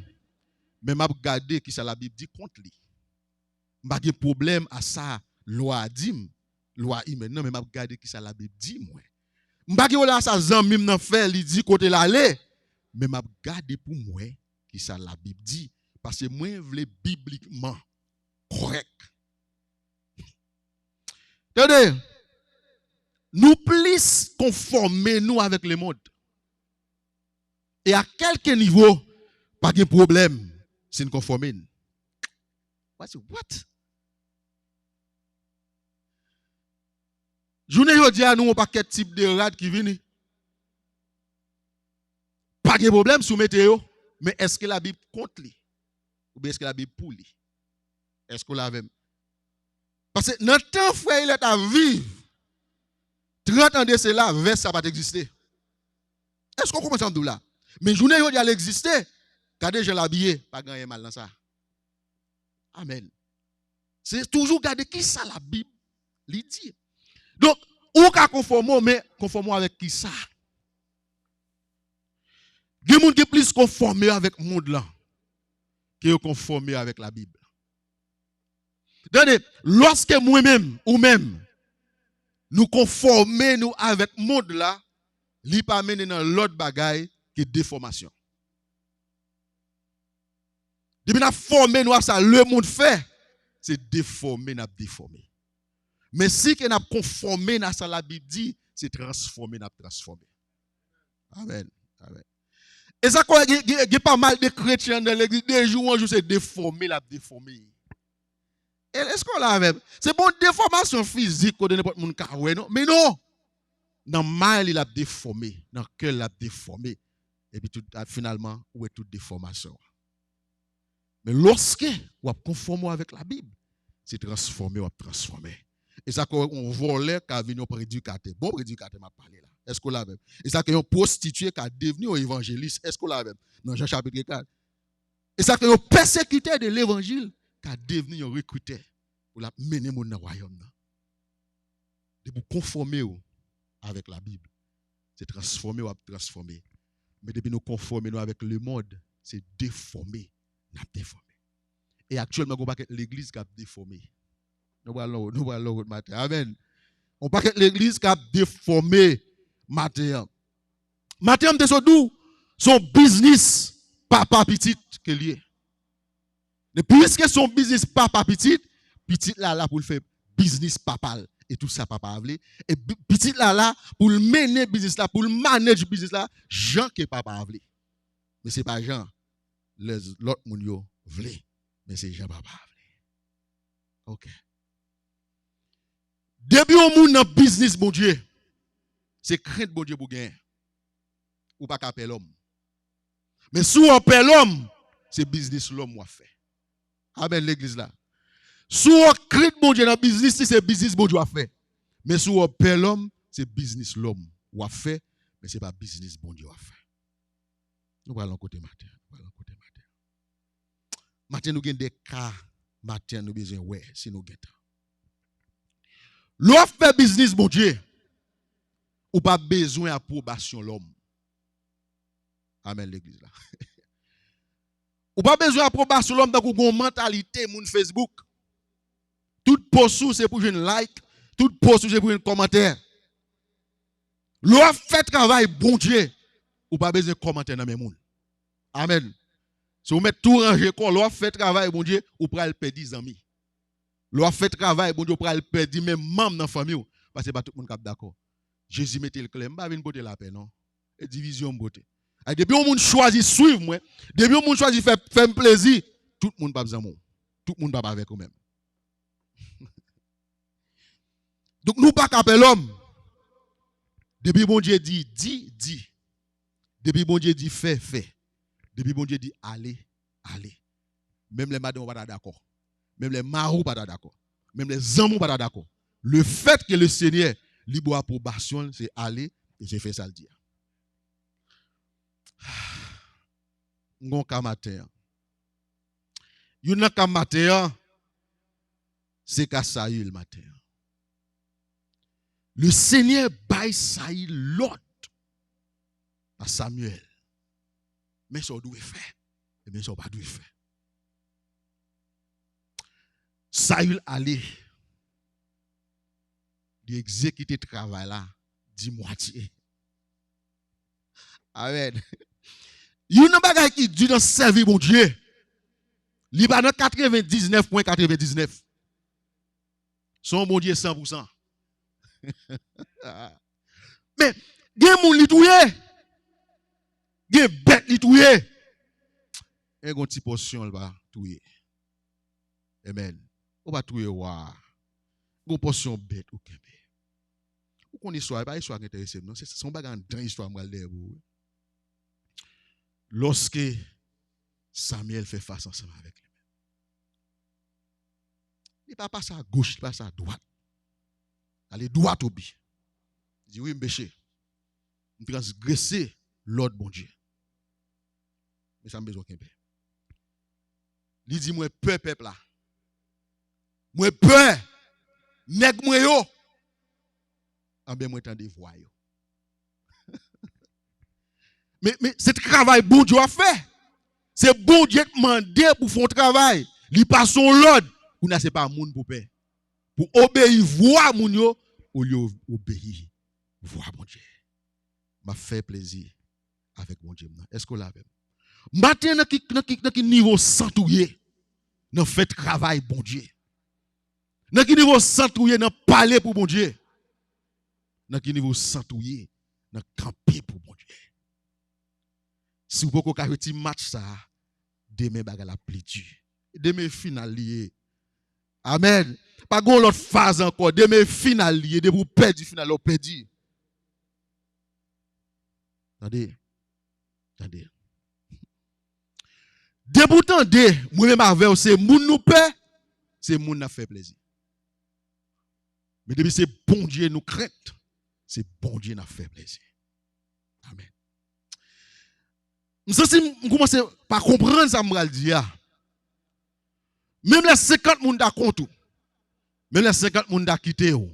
men m ap gade kisa Labib di kont li. M pa gen pwoblèm a sa lwa a di m, lwa imèn nan, men m ap gade kisa Labib di mwen. M pa gen pwoblèm a sa zanmi m nan fè, li di kote l ale, men m ap gade pou m wè kisa Labib di, paske mwen vle biblikman kòrèk. Tande, nou plis konfòme nou avèk lemonn. E a kèlke nivo, pa gen pwoblèm si n konfòme n. What? Jounen jodi a, nou yon pakèt tip de rad ki vini. Pa gen pwoblèm si w mete yo, men èske Labib kont li? Oubyen èske Labib pou li? Èske w la avè m? Paske nan tan frè Elè t ap viv, trant an de sela, vès sa pa t egziste. Èske w konprann sa m di w la? Men jounen jodi a l egziste, gade jan l abiye, pa gen anyen mal nan sa. Amèn. Se toujou gade kisa Labib li di. Donk, ou ka konfòme w, men konfòme w avèk kisa? Gen moun ki plis konfòme yo avèk mond lan ke yo konfòme yo avèk Labib. Tande, lòske mwen menm, ou menm, nou konfòme nou avèk mond la, li pa mennen nan lòt bagay ke defòmasyon. Depi n ap fòme nou a sa lemonn fè, se defòme n ap defòme. Men si ke n ap konfòme n a sa Labib di, se transfòme n ap transfòme. Amèn. Amèn. E sa k wè gen, gen, gen pa mal de kretyen anndan legliz, de jou an jou se defòme l ap defòme. E èske w la avè m? Se pa yon defòmasyon fizik kote nenpòt moun ka wè, non. Men non! Nan may li l ap defòme, nan kè l l ap defòme. Epi tout, a, finalman, ou wè tout defòmasyon an. Men lòske w ap konfòme w avèk Labib, se transfòme w ap transfòme. E sa k wè yon vòlè ka vin yon predikatè. Bon predikatè m ap pale la. Èske w la avè m? E sa k yon pwostitye ka devni yon evanjelis. Èske w la avè m? Nan Jan chapit kat. E sa k yon pèsekitè de levanjil ka devni yon rekritè pou l ap mennen moun nan wayòm nan. Depi w konfòme w avèk Labib, se transfòme w ap transfòme. Men depi nou konfòme nou avèk lemonn, se defòme n ap defòme. E aktyèlman, gen yon pakèt legliz k ap defòme. Nou pral nan, nou pral nan wout maten. Amèn. Yon pakèt legliz k ap defòme maten an. Maten an, m te sot di w, se yon biznis papa pitit ke l ye. Men piske se yon biznis papa pitit, pitit la la pou l fè biznis papa l e tout sa papa a vle. E bi- pitit la la pou l mennen biznis la, pou l manage biznis la jan ke papa a vle. Men se pa jan lè- lòt moun yo vle, men se jan papa a vle. Ok. Depi yon moun nan biznis Bondye, se krent Bondye pou genyen. Ou pa ka pè lòm. Men si w pè lòm, se biznis lòm w ap fè. Amèn, legliz la. Si w krent Bondye nan biznis li, se biznis Bondye w ap fè. Men si w pè lòm, se biznis lòm w ap fè, men se pa biznis Bondye w ap fè. Nou pral yon kote maten, nou pral yon kote maten. Maten nou gen de ka, maten nou bezwen wè si nou gen tan. Lè w ap fè biznis Bondye, ou pa bezwen apwobasyon lòm. Amèn, legliz la. Ou pa bezwen apwobasyon lòm tankou gon mantalite moun Facebook. Tout post ou se pou jwenn like, tout post ou se pou jwenn kòmantè. Lè w ap fè travay Bondye, ou pa bezwen kòmantè nan men moun. Amèn. Si w mèt tou ranje kò w, lè w ap fè travay Bondye, ou pral pèdi zanmi. Lè w ap fè travay Bondye, ou pral pèdi menm manm nan fanmi w. Paske pa tout moun k ap dakò. Jezi mete l klè, m pa vin pote lapè non. E divizyon m pote. Ay, depi yon moun chwazi swiv mwen, depi yon moun chwazi fè, fè m plezi, tout moun p ap zanmi w. Tout moun p ap avèk ou menm. Donk nou pa ka pè lòm. Depi Bondye di, di, di. Depi Bondye di fè, fè. Depi Bondye di ale, ale. Menm lè madanm ou pa ta dakò. Menm lè mari w pa ta dakò. Menm lè zanmi w pa ta dakò. Le fait que le Seigneur li ba w apwobasyon l, se ale e se fè sa l di a. M gon ka maten an. Youn nan ka maten an, se ka Sayil maten an. Le Seigneur bay Sayil lòd pa Samyèl. Men sa w dwe fè, e men sa w pa dwe fè. Sayil ale. Li egzekite travay la dimwatye. Amèn. Youn nan bagay ki di nan sèvi Bondye, li pa nan katrevendiznèf pwen katrevendiznèf. Se yon Bondye san pou san. Men, gen moun li touye. Gen bèt li touye. E gon ti pòsyon l pa touye. Amèn. Ou pa touye wa. Gon pòsyon bèt ou kenbe. Ou konn istwa, e pa istwa ki enterese m non. Se, se yon bagay anndan istwa m pral dèyè pou ou. Lòske Samyèl fè fas ansanm avèk li menm. Li pa pase agoch, li pase adwat. Ale dwat o bi. Li di, wi, m peche. M transgrese lòd Bondye. Men sa m bezwen kenbe. Li di, mwen pè pèp la. Mwen pè nèg mwen yo. Anben, mwen tande vwa yo. Men, men se travay Bondye w ap fè. Se Bondye k mande pou fè yon travay. Li pase yon lòd. Kounye a se pa moun pou pè. Pou obeyi vwa moun yo, olye obeyi vwa Bondye. M ap fè plezi avèk Bondye m nan. Èske w la avè m? Maten, nan ki, nan ki, nan ki nivo sant ou ye nan fè travay Bondye? Nan ki nivo sant ou ye nan pale pou Bondye? Nan ki nivo sant ou ye nan kanpe pou Bondye? Si w poko ka jwe ti match sa a, demen bagay la ap pli di. Demen final li ye. Amèn. Pa gen yon lòt faz ankò. Demen final li ye. Depi w pèdi final la, w pèdi. Tande. Tande. Depi w tande, mwen menm avè w, se moun nou pè, se moun n ap fè plezi. Men depi se Bondye nou krent, se Bondye n ap fè plezi. Amèn. M santi m kòmanse pa konprann sa m pral di a. Menm lè senkant moun ta kont ou, menm lè senkant moun ta kite w,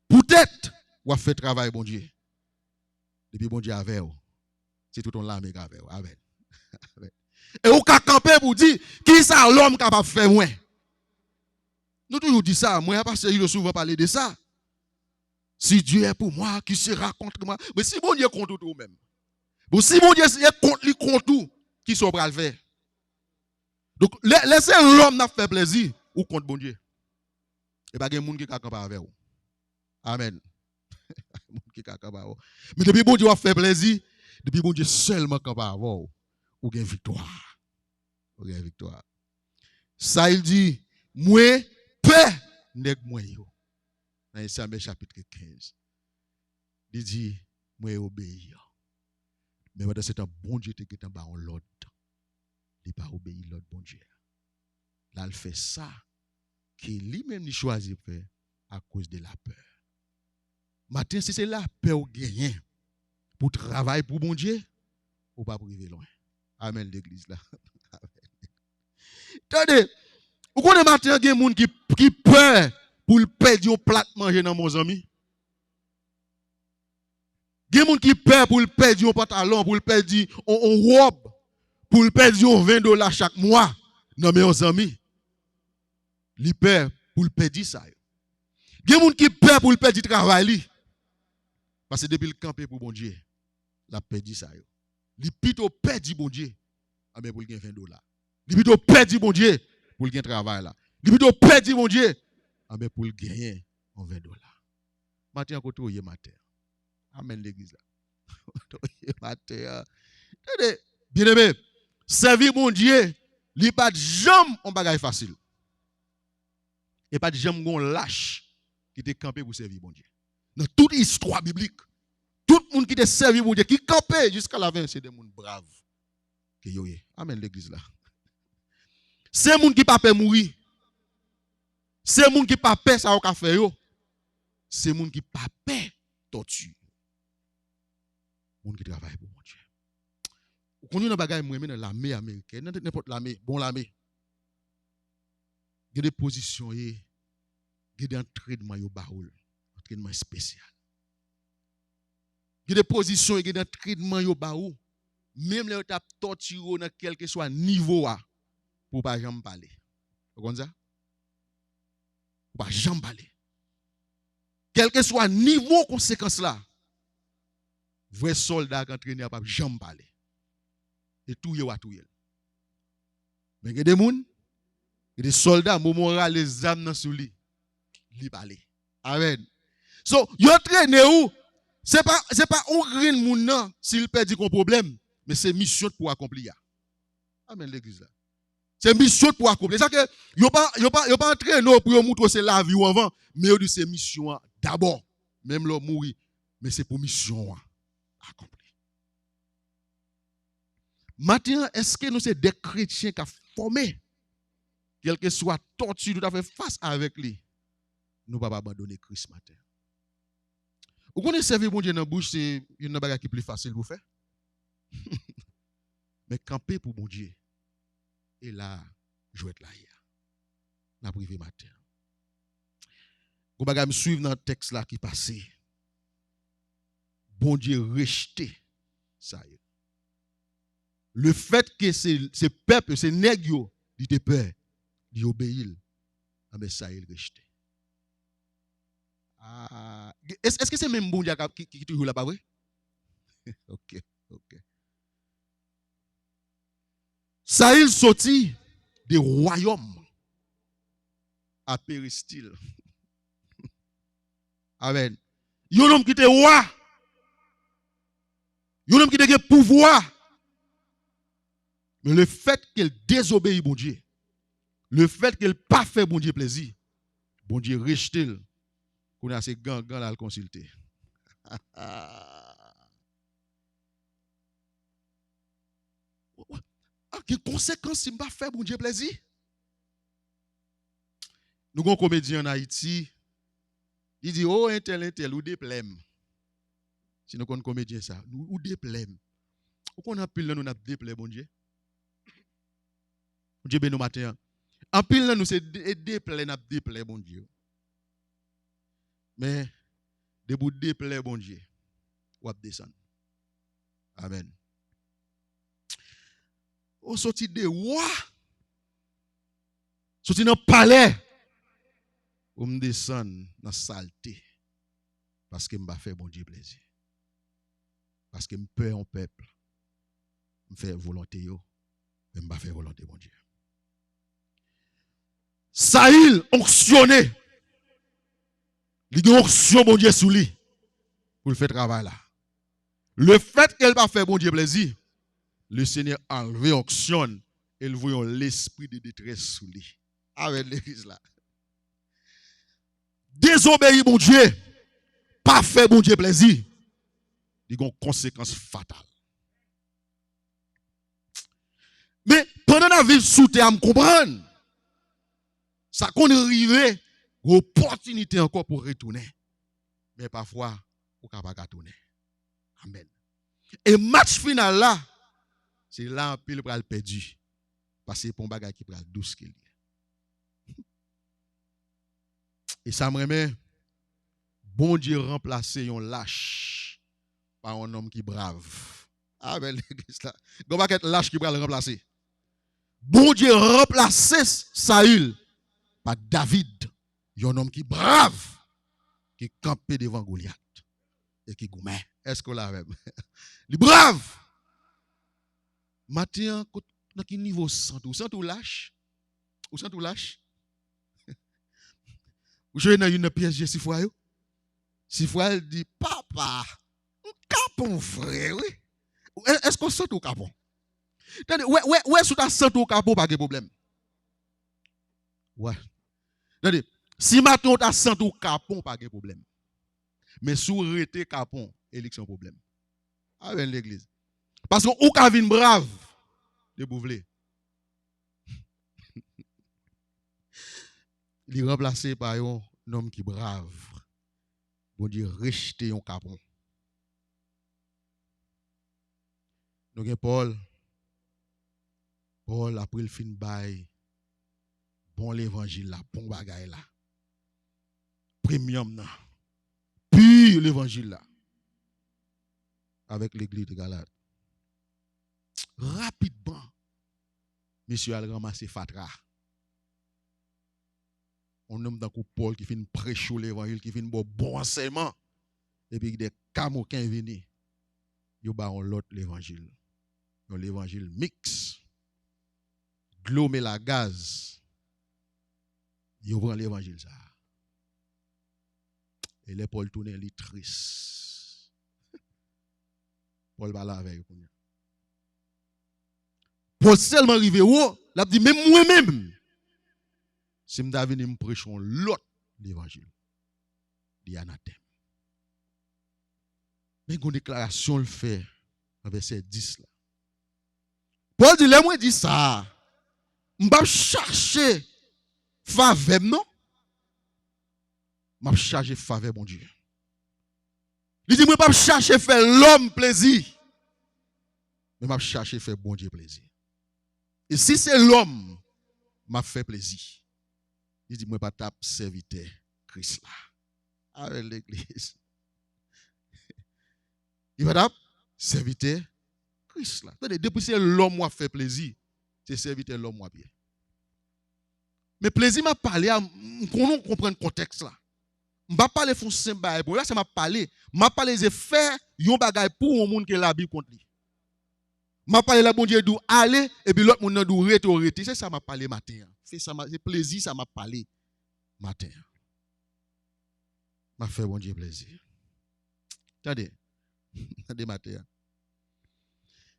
poutèt w ap fè travay Bondye. Depi Bondye avè w, se tout yon lame k avè w. Amèn. Amèn. E ou ka kanpe pou w di, "Kisa lòm kapab fè mwen?" Nou toujou di sa, mwen ak pastè Julio souvan pale de sa. "Si Dieu est pour moi, qui sera contre moi?" Men si Bondye kont ou tou menm. Bon, si Bondye se kont li kont ou, kisa w pral fè? Donk, lè, lè se lòm n ap fè plezi, ou kont Bondye. E pa gen moun ki ka kanpe avè w. Amèn. Moun ki ka kanpe avè w. Men depi Bondye w ap fè plezi, depi Bondye sèlman kanpe avè w, ou gen viktwa. Ou gen viktwa. Sa l di, "Mwen pè nèg mwen yo." Nan Esame chapit kenz. Li di, "Mwen obeyi." Men pandan se tan, Bondye te gentan ba yon lòd. Li pa obeyi lòd Bondye a. L al fè sa ke li menm li chwazi fè akoz de lapè. Maten, si se lapè w genyen pou w travay pou Bondye, ou p ap rive lwen. Amèn, legliz la. Tande, ou konnen maten an gen moun ki, ki pè pou l pèdi yon plat manje nan men yon zanmi. Gen moun ki pè pou l pèdi yon pantalon, pou l pèdi yon, yon wòb, pou l pèdi yon ven dola chak mwa nan men yon zanmi. Li pè pou l pèdi sa yo. Gen moun ki pè pou l pèdi travay li. Paske depi l kanpe pou Bondye, l ap pèdi sa yo. Li pito pèdi Bondye, anben pou l gen ven dola. Li pito pèdi Bondye pou l gen travay la. Li pito pèdi Bondye, anben pou l genyen yon ven dola. Maten an, kote w ye maten an? Amèn, legliz la. Kote w ye maten an? Tande, byeneme, sèvi Bondye, li pa t janm yon bagay fasil. E pa t janm gen yon lach ki te kanpe pou sèvi Bondye. Nan tout istwa biblik, tout moun ki te sèvi Bondye, ki kanpe jiska lafen, se de moun brav ke yo ye. Amèn, legliz la. Se moun ki pa pè mouri. Se moun ki pa pè sa yo ka fè yo. Se moun ki pa pè tòti. Moun ki travay pou Bondye. Ou konn youn nan bagay mwen renmen nan lame amerikèn, nan nenpòt lame, bon lame. Gen de pozisyon ye, gen de antrènman yo ba ou l, antrènman espesyal. Gen de pozisyon e gen de antrènman yo ba ou, menm lè yo t ap tòtire w nan kèlkeswa nivo a, pou w pa janm pale. Ou konn sa? Ou pa janm pale. Kèlkeswa nivo konsekans la, vrè sòlda k antrene a p ap janm pale. E touye w a touye l. Men gen de moun, gen de sòlda, moman w rale zam nan sou li, li pale. Amèn. So, yo antrene ou, se pa, se pa yon grenn moun nan, si l pèdi kon pwoblèm, men se misyon pou akonpli a. Amèn, legliz la. Se misyon pou akonpli. Sa ke yo pa, yo pa, yo pa antrene w pou yo montre w se lavi w anvan, men yo di se misyon an dabò. Menm lè w mouri, men se pou misyon an akonpli. Maten an, èske nou se de kretyen k ap fòme? Kèlkeswa tòti nou ta fè fas avèk li, nou p ap abandone Kris maten an. Ou konnen sèvi Bondye nan bouch se youn nan bagay ki pli fasil pou fè. Men kanpe pou Bondye, e la jwèt la ye a. N ap rive maten an. Gon bagay m swiv nan tèks la ki pase. Bondye rejte Sayil. Lefètke se, se pèp yo, se nèg yo, li te pè, li obeyi l. Anben, Sayil rejte. Ah, èske, èske se menm Bondye a ki, ki, ki toujou la, pa vre? Ok, ok. Sayil soti de wayòm a peristil. Amèn. Yon nonm ki te wa. Yon nonm ki te gen pouvwa. Men lefètke l dezobeyi Bondye, lefètke l pa fè Bondye plezi, Bondye rejte l. Kounye a se gangan l al konsilte. Ah, gen konsekans si m pa fè Bondye plezi. Nou gen yon komedyen ann Ayiti, li di, "O, entèl, entèl, ou deplè m." Si nou konn komedyen sa, nou, ou deplè m. Ou konn anpil nan nou n ap deplè Bondye. Bondye beni w maten an. Anpil nan nou, se de, e deplè n ap deplè Bondye. Men, depi w deplè Bondye, w ap desann. Amèn. Ou soti de wa, soti nan palè, pou m desann nan salte, paske m pa fè Bondye plezi. Paske m pè yon pèp, m fè volonte yo, men m pa fè volonte Bondye. Sayil onksyone. Li gen onksyon Bondye sou li pou l fè travay la. Lefètke l pa fè Bondye plezi, Lesenyè anlve onksyon l e l voye yon lespri de detrès sou li. Amèn, legliz la. Dezobeyi Bondye, pa fè Bondye plezi, li gen yon konsekans fatal. Men, pandan n ap viv sou tè a, m konprann sa konn rive, gen opòtinite ankò pou retounen. Men pafwa, ou ka pa ka tounen. Amèn. E match final la, se la anpil pral pèdi. Paske se pa yon bagay ki pral dous ke l ye. E sa m renmen, Bondye ranplase yon lach pa yon nonm ki brav. Amèn, legliz la. Gon pakèt lach ki pral ranplase. Bondye ranplase Sayil pa David, yon nonm ki brav, ki kanpe devan Golyat e ki goumen. Èske w la avè m? Li brav. Maten an, kot, nan ki nivo w santi w? Ou santi w lach? Ou santi w lach? Ou jwe nan youn nan P S G sifwa yo? Sifwa l di, "Papa, m kapon vre, wi." È-, èske w santi w kapon? Tande, wè, wè, wè, si w ta santi w kapon, pa gen pwoblèm. Wè. Tande, si maten w ta santi w kapon, pa gen pwoblèm. Men si w rete kapon, e li k se yon pwoblèm. Amèn, legliz. Paske ou ka vin brav, depi w vle. Li ranplase pa yon nonm ki brav. Bondye rejte yon kapon. Nou gen Pòl. Pòl, apre l fin bay bon levanjil la, bon bagay la, premyòm nan, pi levanjil la, avèk legliz de Galat. Rapidman, mesye al ranmase fatra. Yon nonm tankou Pòl ki fin preche w levanjil, ki fin ba w bon ansèyman, epi de kamoken vini, yo ba w yon lòt levanjil. Yon levanjil miks. Dlo mele a gaz. Yo pran levanjil sa a. E lè Pòl tounen, li tris. Pòl pale avè yo kounye a. Pòl sèlman rive wo, l ap di, "Men mwen menm, si m ta vini, m preche yon lòt levanjil, li anatèm." Men gon deklarasyon l fè nan vèsè dis la. Pòl di, "Lè mwen di sa a, m p ap chache favè m, non. M ap chache favè Bondye." Li di, "Mwen p ap chache fè lòm plezi, men m ap chache fè Bondye plezi. E si se lòm m ap fè plezi," li di, "mwen pa t ap sèvitè Kris la." Amèn, legliz. Li pa t ap sèvitè Kris la. Tande, depi se lòm w ap fè plezi, se sèvitè lòm w ap ye. Men plezi m ap pale a, m konnen w konprann kontèks la. M pa pale fè yon senp bagay pou la, sa m ap pale. M ap pale se fè yon bagay pou yon moun ke Labib kont li. M ap pale la Bondye di w ale, epi lòt moun nan di w rete, w rete. Se sa m ap pale maten an. Se sa m a-, se plezi sa m ap pale maten an. M ap fè Bondye plezi. Tande. Tande maten an.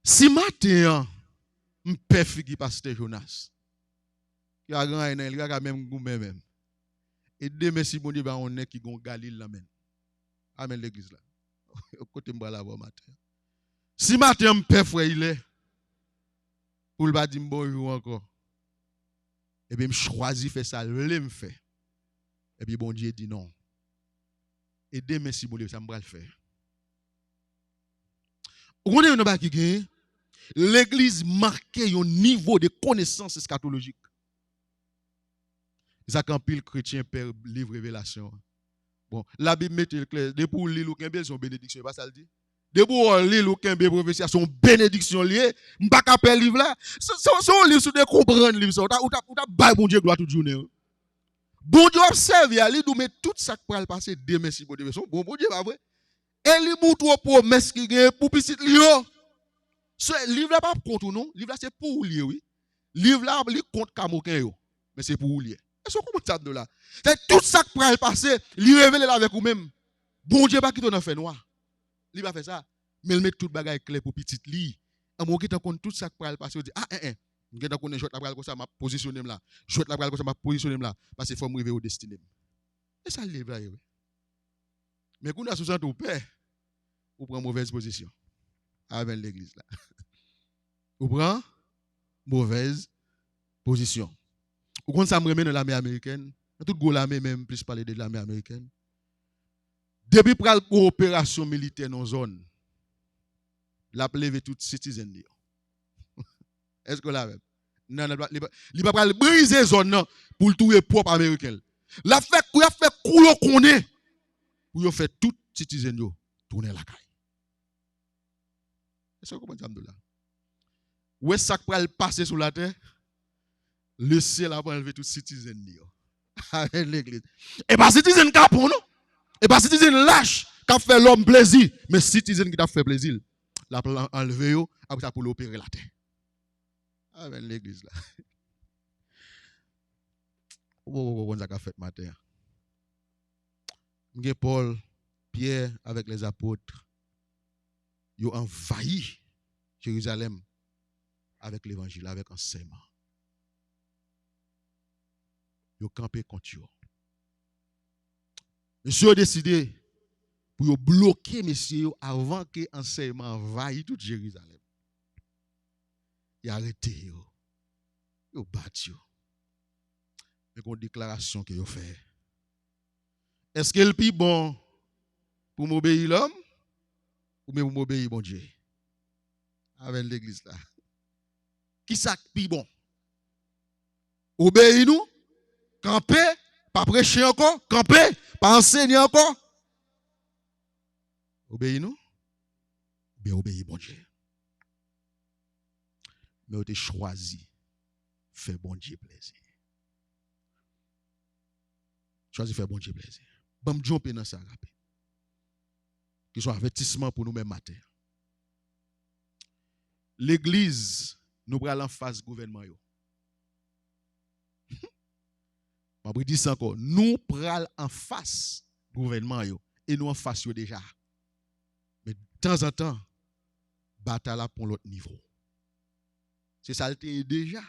Si maten an, m pè figi pastè Jonas, ki pa gen anyen nan li, li pa ka menm goumen menm. E demen, si Bondye ba yon nèg ki gen yon Galil nan men l. Amèn, legliz la. Kote m pral avè w maten an? Si maten an m pè frè Ilè, pou l pa di m bonjou ankò, epi m chwazi fè sa l vle m fè, epi Bondye di non. E demen, si Bondye, sa m pral fè? Ou konnen yon bagay ki genyen? Legliz manke yon nivo de konesans eskatolojik. Sa k anpil kretyen pè liv Revelasyon an. Bon, Labib mete l klè, depi w li l, ou kenbe l, se yon benediksyon, e pa sa l di? Depi w li l, ou kenbe pwofesi a, se yon benediksyon l ye. M pa ka pè liv la. Se, se, se yon liv, si w te konprann liv sa, ou ta, ou ta, ou ta bay Bondye glwa tout jounen, wi. Bondye w ap sèvi a, li di w, men tout sa k pral pase demen, si Bondye vle. Se yon bon Bondye, pa vre? E li montre w pwomès ki genyen pou pitit li yo. Se, liv la p ap kont ou, non. Liv la se pou ou l ye, wi. Liv la, li kont kamoken yo. Men se pou ou l ye. Èske w konprann sa m di w la? Se tout sa k pral pase, li revele l avèk ou menm. Bondye pa kite w nan fènwa. Li pa fè sa. Men l met tout bagay klè pou pitit li. Anben, w gentan konn tout sa k pral pase, w di, a, en, en. M gentan konnen jwèt la pral konsa, m ap pozisyone m la. Jwèt la pral konsa, m ap pozisyone m la. Paske fò m rive o destine m. E sa liv la ye, wi. Men kounye a, si w santi w pè, ou pran movèz pozisyon. Avèk legliz la. Ou pran movèz pozisyon. Ou konn sa m renmen nan lame amerikèn? Nan tout gwo lame, men m plis pale de lame amerikèn. Depi pral gen operasyon militè nan yon zòn, l ap leve tout citizen li yo. Èske w la avè m? Non, non, li pa, li pa pral brize zòn nan pou l touye pwòp Ameriken l. L ap fè, l ap fè kou yo konnen pou yo fè tout citizen yo tounen lakay. Èske w konprann sa m di w la? Ou wè sa k pral pase sou latè? Lesyèl ap anlve tout citizen li yo. Avèk legliz. E pa citizen kapon, non. E pa citizen lach k ap fè lòm plezi. Men citizen ki t ap fè plezi l, l ap anlve yo, apre sa pou l opere latè. Avèk legliz la. Ou poko konn sa k ap fèt maten an. M gen Pòl, Pyè avèk lèzapot. Yo anvayi Jerizalèm avèk levanjil, avèk ansèyman. Yo kanpe kont yo. Mesye yo deside pou yo bloke mesye yo avan ke ansèyman anvayi tout Jerizalèm. Y arete yo. Yo bat yo. Men gen yon deklarasyon ke yo fè. Èske l pi bon pou m obeyi lòm oubyen pou m obeyi Bondye? Avèk legliz la. Kisa k pi bon? Obeyi nou? Kanpe, pa preche ankò, kanpe, pa ansenye ankò? Obeyi nou? Oubyen obeyi Bondye? Men yo te chwazi fè Bondye plezi. Chwazi fè Bondye plezi. Ban m djonpe nan sa rapid. Ki se yon avètisman pou nou menm maten an. Legliz, nou pral anfas gouvènman yo. M ap redi sa ankò. Nou pral anfas gouvènman yo. E nou anfas yo deja. Men tanzantan, batay la pran yon lòt nivo. Se sa l te ye deja.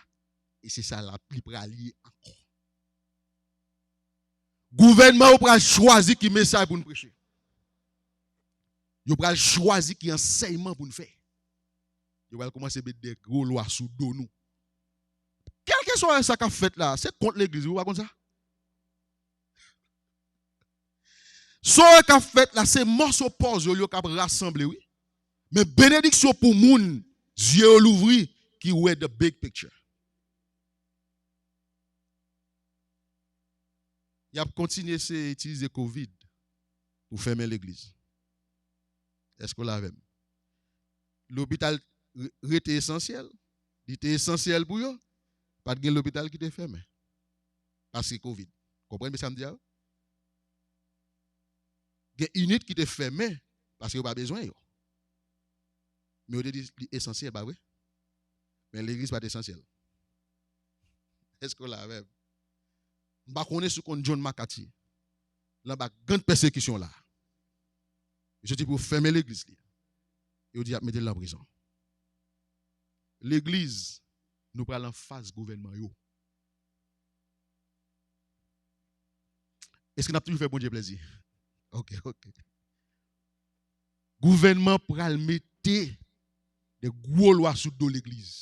E se sa l ap, li pral ye ankò. Gouvènman yo pral chwazi ki mesaj pou n preche. Yo pral chwazi ki ansèyman pou n fè. Yo pral kòmanse met de gwo lwa sou do nou. Kèlkeswa sa k ap fèt la, se kont legliz, wi, ou pa konn sa? Sa w wè k ap fèt la, se mòso pòz yo, yo k ap rasanble, wi. Men benediksyon pou moun, zye yo louvri, ki wè the big picture. Y ap kontinye eseye itilize kovid pou fèmen legliz. Èske w la avè m? Lopital re-, rete esansyèl. Li te esansyèl pou yo. Pa t gen lopital ki te fèmen. Paske kovid. Konprann sa m di a? Gen init ki te fèmen paske yo pa bezwen yo. Men yo te di li esansyèl, pa vre? Men legliz pa t esansyèl. Èske w la avè m? M pa konnen si w konn John MacArthur. L anba grann pèsekisyon la. Yo soti pou yo fèmen legliz li. Yo di y ap mete l nan prizon. Legliz, nou pral anfas gouvènman yo. Èske n ap toujou fè Bondye plezi? Ok, ok. Gouvènman pral mete de gwo lwa sou do legliz.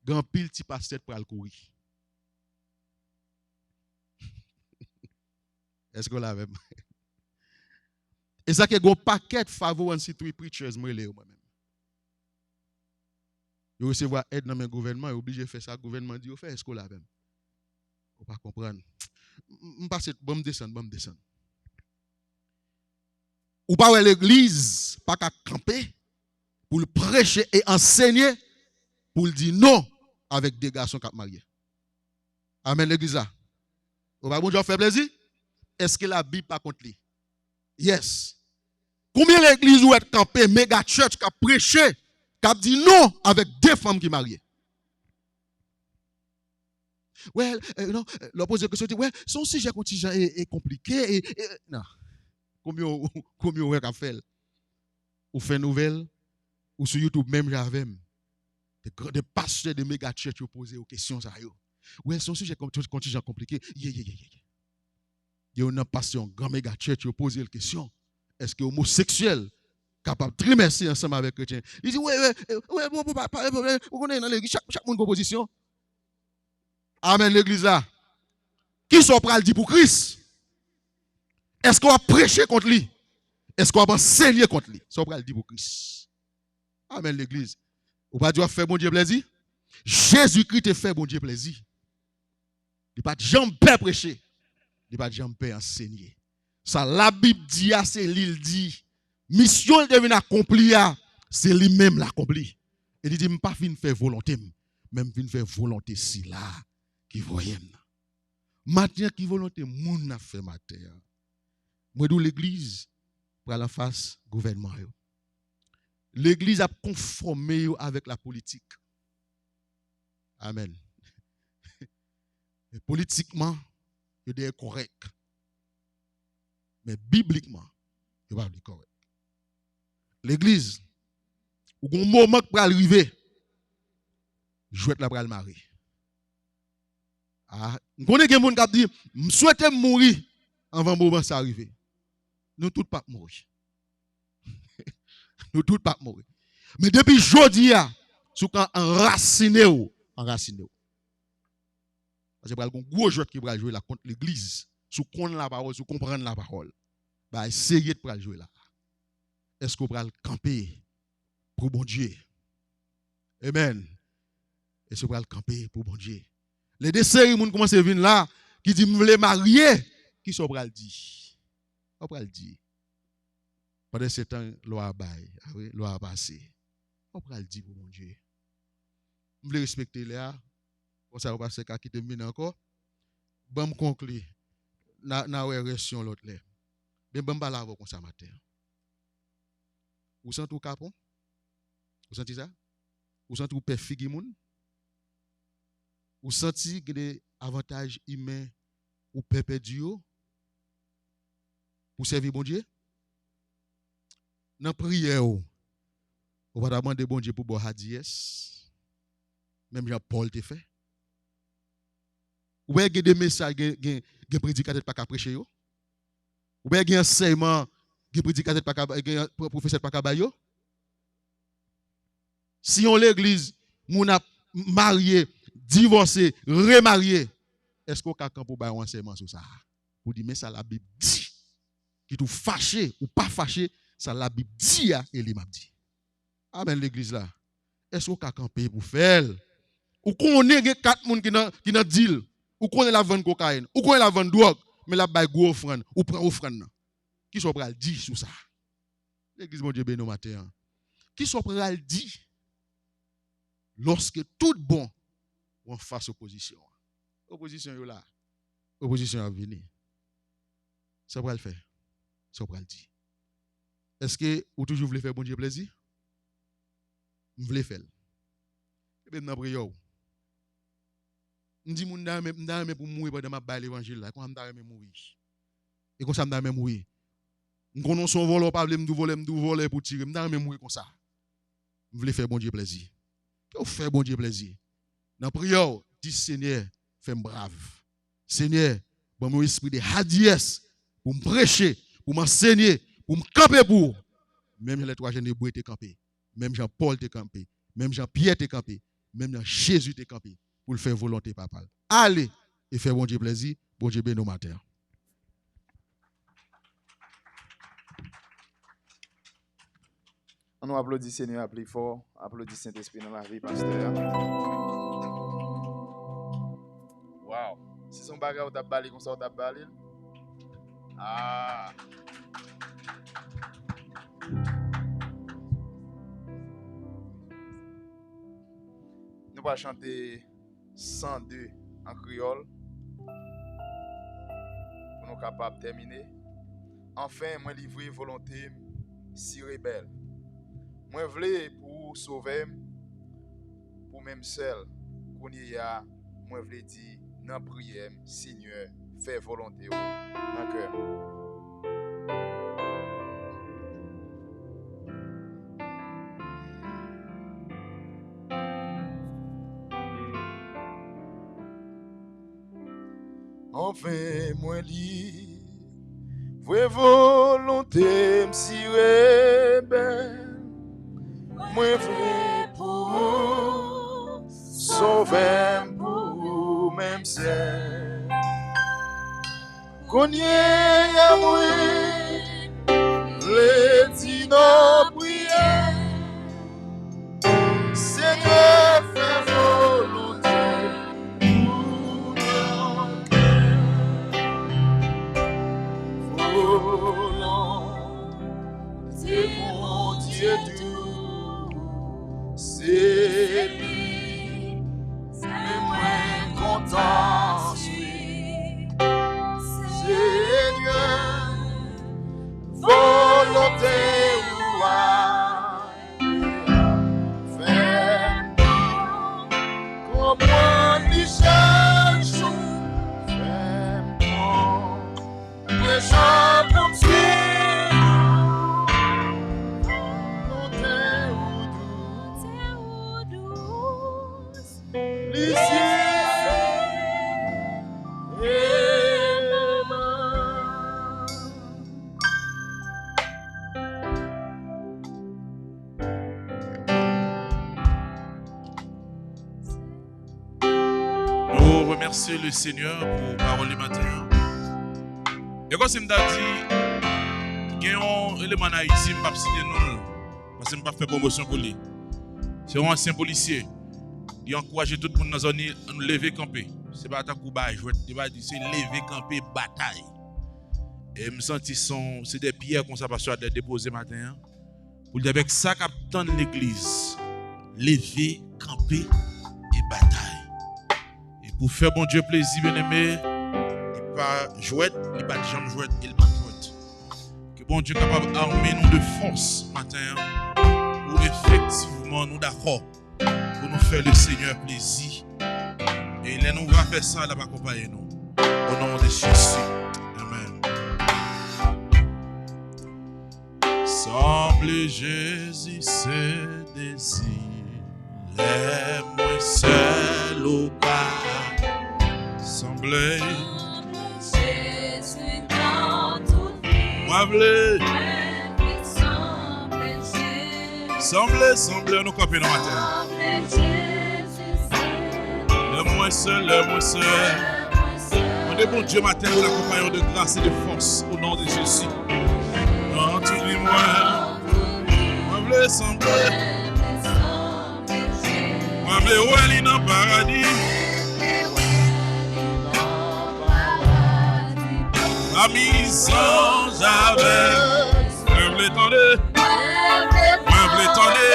Gen anpil ti pastè k pral kouri. Èske w la avè m? E sa ke gen yon pakèt five oh one C three preachers, mwen rele yo mwen menm. Yo resevwa èd nan men gouvènman, yo oblije fè sa gouvènman di yo fè, èske w la avè m? Ou pa konprann. M, m pase, ban m desann, ban m desann. Ou pa wè legliz pa ka kanpe pou l preche e ansenye, pou l di non avèk de gason k ap marye. Amèn, legliz la. Ou pa Bondye ap fè plezi? Èske Labib pa kont li? Yes. Konbyen legliz ou wè t kanpe, mega church, k ap preche, k ap di non avèk de fanm ki marye? Well, eh, non, eh, lè w poze kesyon, di, well, se yon sijè kontijan e, e konplike, e, e, non. Konbyen w, konbyen w wè k ap fè l? Ou fè nouvèl, ou sou YouTube menm jan avè m. De gran, de pastè de mega church yo poze yo kesyon sa yo. Well, se yon sijè kon-, kontijan konplike. Ye, ye, ye, ye, ye. Youn nan pastè yon gran mega church yo poze l kesyon. Èske omoseksyèl kapab trimèse ansanm avèk kretyen? Li di, wi, wi, wi, bon, bon, pa, pa, pa, ou konnen nan legliz, chak, chak moun gon pozisyon. Amèn, legliz la. Kisa w pral di pou Kris? Èske w ap preche kont li? Èske w ap ansenye kont li? Sa w pral di pou Kris? Amèn, legliz. Ou pa di w ap fè Bondye plèzi? Jezikri te fè Bondye plèzi. Li pa t janm pè preche. Li pa t janm pè ansenye. Sa Labib di a, se li l di. Misyon l te vin akonpli a, se li menm l akonpli. E li di, m pa vin fè volonte m, men m vin fè volonte sila ki voye m nan. Maten an, ki volonte moun n ap fè maten an? Mwen di w, legliz pral anfas gouvènman yo. Legliz ap konfòme yo avèk lapolitik. Amèn. Politikman, yo dwe kòrèk. Men biblikman, yo pa vle kòrèk. Legliz, ou gon moman k pral rive, jwèt la pral mare. Ah, m konnen gen moun k ap di, m swete m mouri anvan moman sa rive. Nou tout p ap mouri. Nou tout p ap mouri. Men depi jodi a, si w ka anrasine w, anrasine w. Paske pral gon gwo jwèt ki pral jwe la kont legliz. Si w konn lapawòl, si w konprann lapawòl. Bagay serye t pral jwe la. Èske w pral kanpe pou Bondye? Amèn. Èske w pral kanpe pou Bondye? Lè de seri moun kòmanse vin la, ki di, m vle marye, kisa w pral di? Sa w pral di? Pandan se tan, lwa a bay. Ah wi, lwa a pase. Sa w pral di pou Bondye? M vle respekte lè a. Konsa, pastè ka kite m vini ankò. Ban m konkli. N a, n a wè rès yon lòt lè. Men ban m pale avè w konsa maten an. Ou santi w kapon? Ou santi sa? Ou santi w pè figi moun? Ou santi gen de avantaj imen ou pè pèdi yo pou sèvi Bondye? Nan priyè w, ou pa ta mande Bondye pou ba w hadiyès, menm jan Pòl te fè? Ou wè gen de mesaj, gen, gen, gen predikatè pa ka preche yo? Ou wè gen ansèyman, gen predikatè pa ka, gen pwofesè pa ka bay yo? Si yon legliz, moun ap marye, divòse, remarye, èske w ka kanpe w bay yon ansèyman sou sa? Pou di, men sa Labib di. Kit ou fache, ou pa fache, sa Labib di a, e li m ap di. Amèn, legliz la. Èske w ka kanpe pou fè l? Ou konnen gen kat moun ki nan, ki nan dil. Ou konnen l ap vann kokayin. Ou konnen l ap vann dwòg. Men l ap bay gwo ofrann. Ou pran ofrann nan. Kisa w pral di sou sa? Legliz, Bondye beni w maten an. Kisa w pral di lòske tout bon ou anfas opozisyon an? Opozisyon yo la. Opozisyon yo ap vini. Sa w pral fè? Sa w pral di? Èske ou toujou vle fè Bondye plezi? M vle fè l. Ebyen, m nan priyè w. M di moun, m ta renmen, m ta renmen pou m mouri pandan m ap bay levanjil la. E konsa m ta renmen mouri. E konsa m ta renmen mouri. M konnen w se yon vòlè, w pa vle m di w vòlè, m di w vòlè pou tire. M ta renmen mouri konsa. M vle fè Bondye plezi. Ke w fè Bondye plezi. Nan priyè w, di, Senyè, fè m brav. Senyè, ban m yon espri de hadiyès pou m preche, pou m ansenye, pou m kanpe pou w. Menm jan lè twa jèn Ebre te kanpe, menm jan Pòl te kanpe, menm jan Pyè te kanpe, menm jan Jezi te kanpe pou l fè volonte Papa l. Ale e fè Bondye plezi. Bondye beni w maten an. Ann nou aplodi Senyè a pi fò, aplodi Sentespri nan lavi pastè a. Wow. Si se yon bagay ou t ap ba li konsa, ou t ap ba li l? Ah. Nou pral chante san de an kreyòl pou nou kapab tèmine. Anfen, mwen livre volonte m si rebèl. Mwen vle pou ou sove m pou men m sèl. Kounye a, mwen vle di nan priyè m, Senyè, fè volonte w nan kè m. Anfen, mwen livre volonte m si rebèl. Mwen vle pou ou, sove m pou ou men m sèl. Kounye a mwen vle di nan priyè, Senyè, fè volonte ou nan kè m. Volonte Bondye tou, se li men mwen kontan swiv. Senyè, volonte ou a fè m konprann li chak jou. Fè m konprann li chak jou. Volonte ou dous. Li si Nou remèsye le Senyè pou pawòl li maten an. E kòm si m ta di, gen yon eleman an Ayiti, m p ap site non l, paske m p ap fè pwomosyon pou li. Se yon ansyen polisye. Li ankouraje tout moun nan zòn li, ann nou leve kanpe. Se pa tankou bay jwèt, li pa di, se leve kanpe, batay. E m santi se yon, se de pyè konsa pastè Adlè depoze maten an. Pou l di avèk sa k ap tann legliz, leve kanpe e batay. E pou fè Bondye plezi, byeneme, li pa jwèt, li pa t janm jwèt, e li p ap jwèt. Ke Bondye kapab ame nou de fòs maten an, pou efektivman nou dakò pou nou fè le Senyè plezi. E lè nou va fè sa, l ap akonpaye nou. O non de Jezi. Amèn. Sanble Jezi se dezi. Lè mwen sèl ou ka sanble. Mwen vle. Sanble, sanble, nou kanpe nan maten. Lè mwen sèl, lè mwen sèl. Mande Bondye maten pou l akonpaye w de gras e de fòs, o non de Jezi. Nan tout vi mwen, mwen vle sanble. Mwen vle wè li nan paradi. Pami zanj avèk. Mwen vle tande. Mwen vle tande.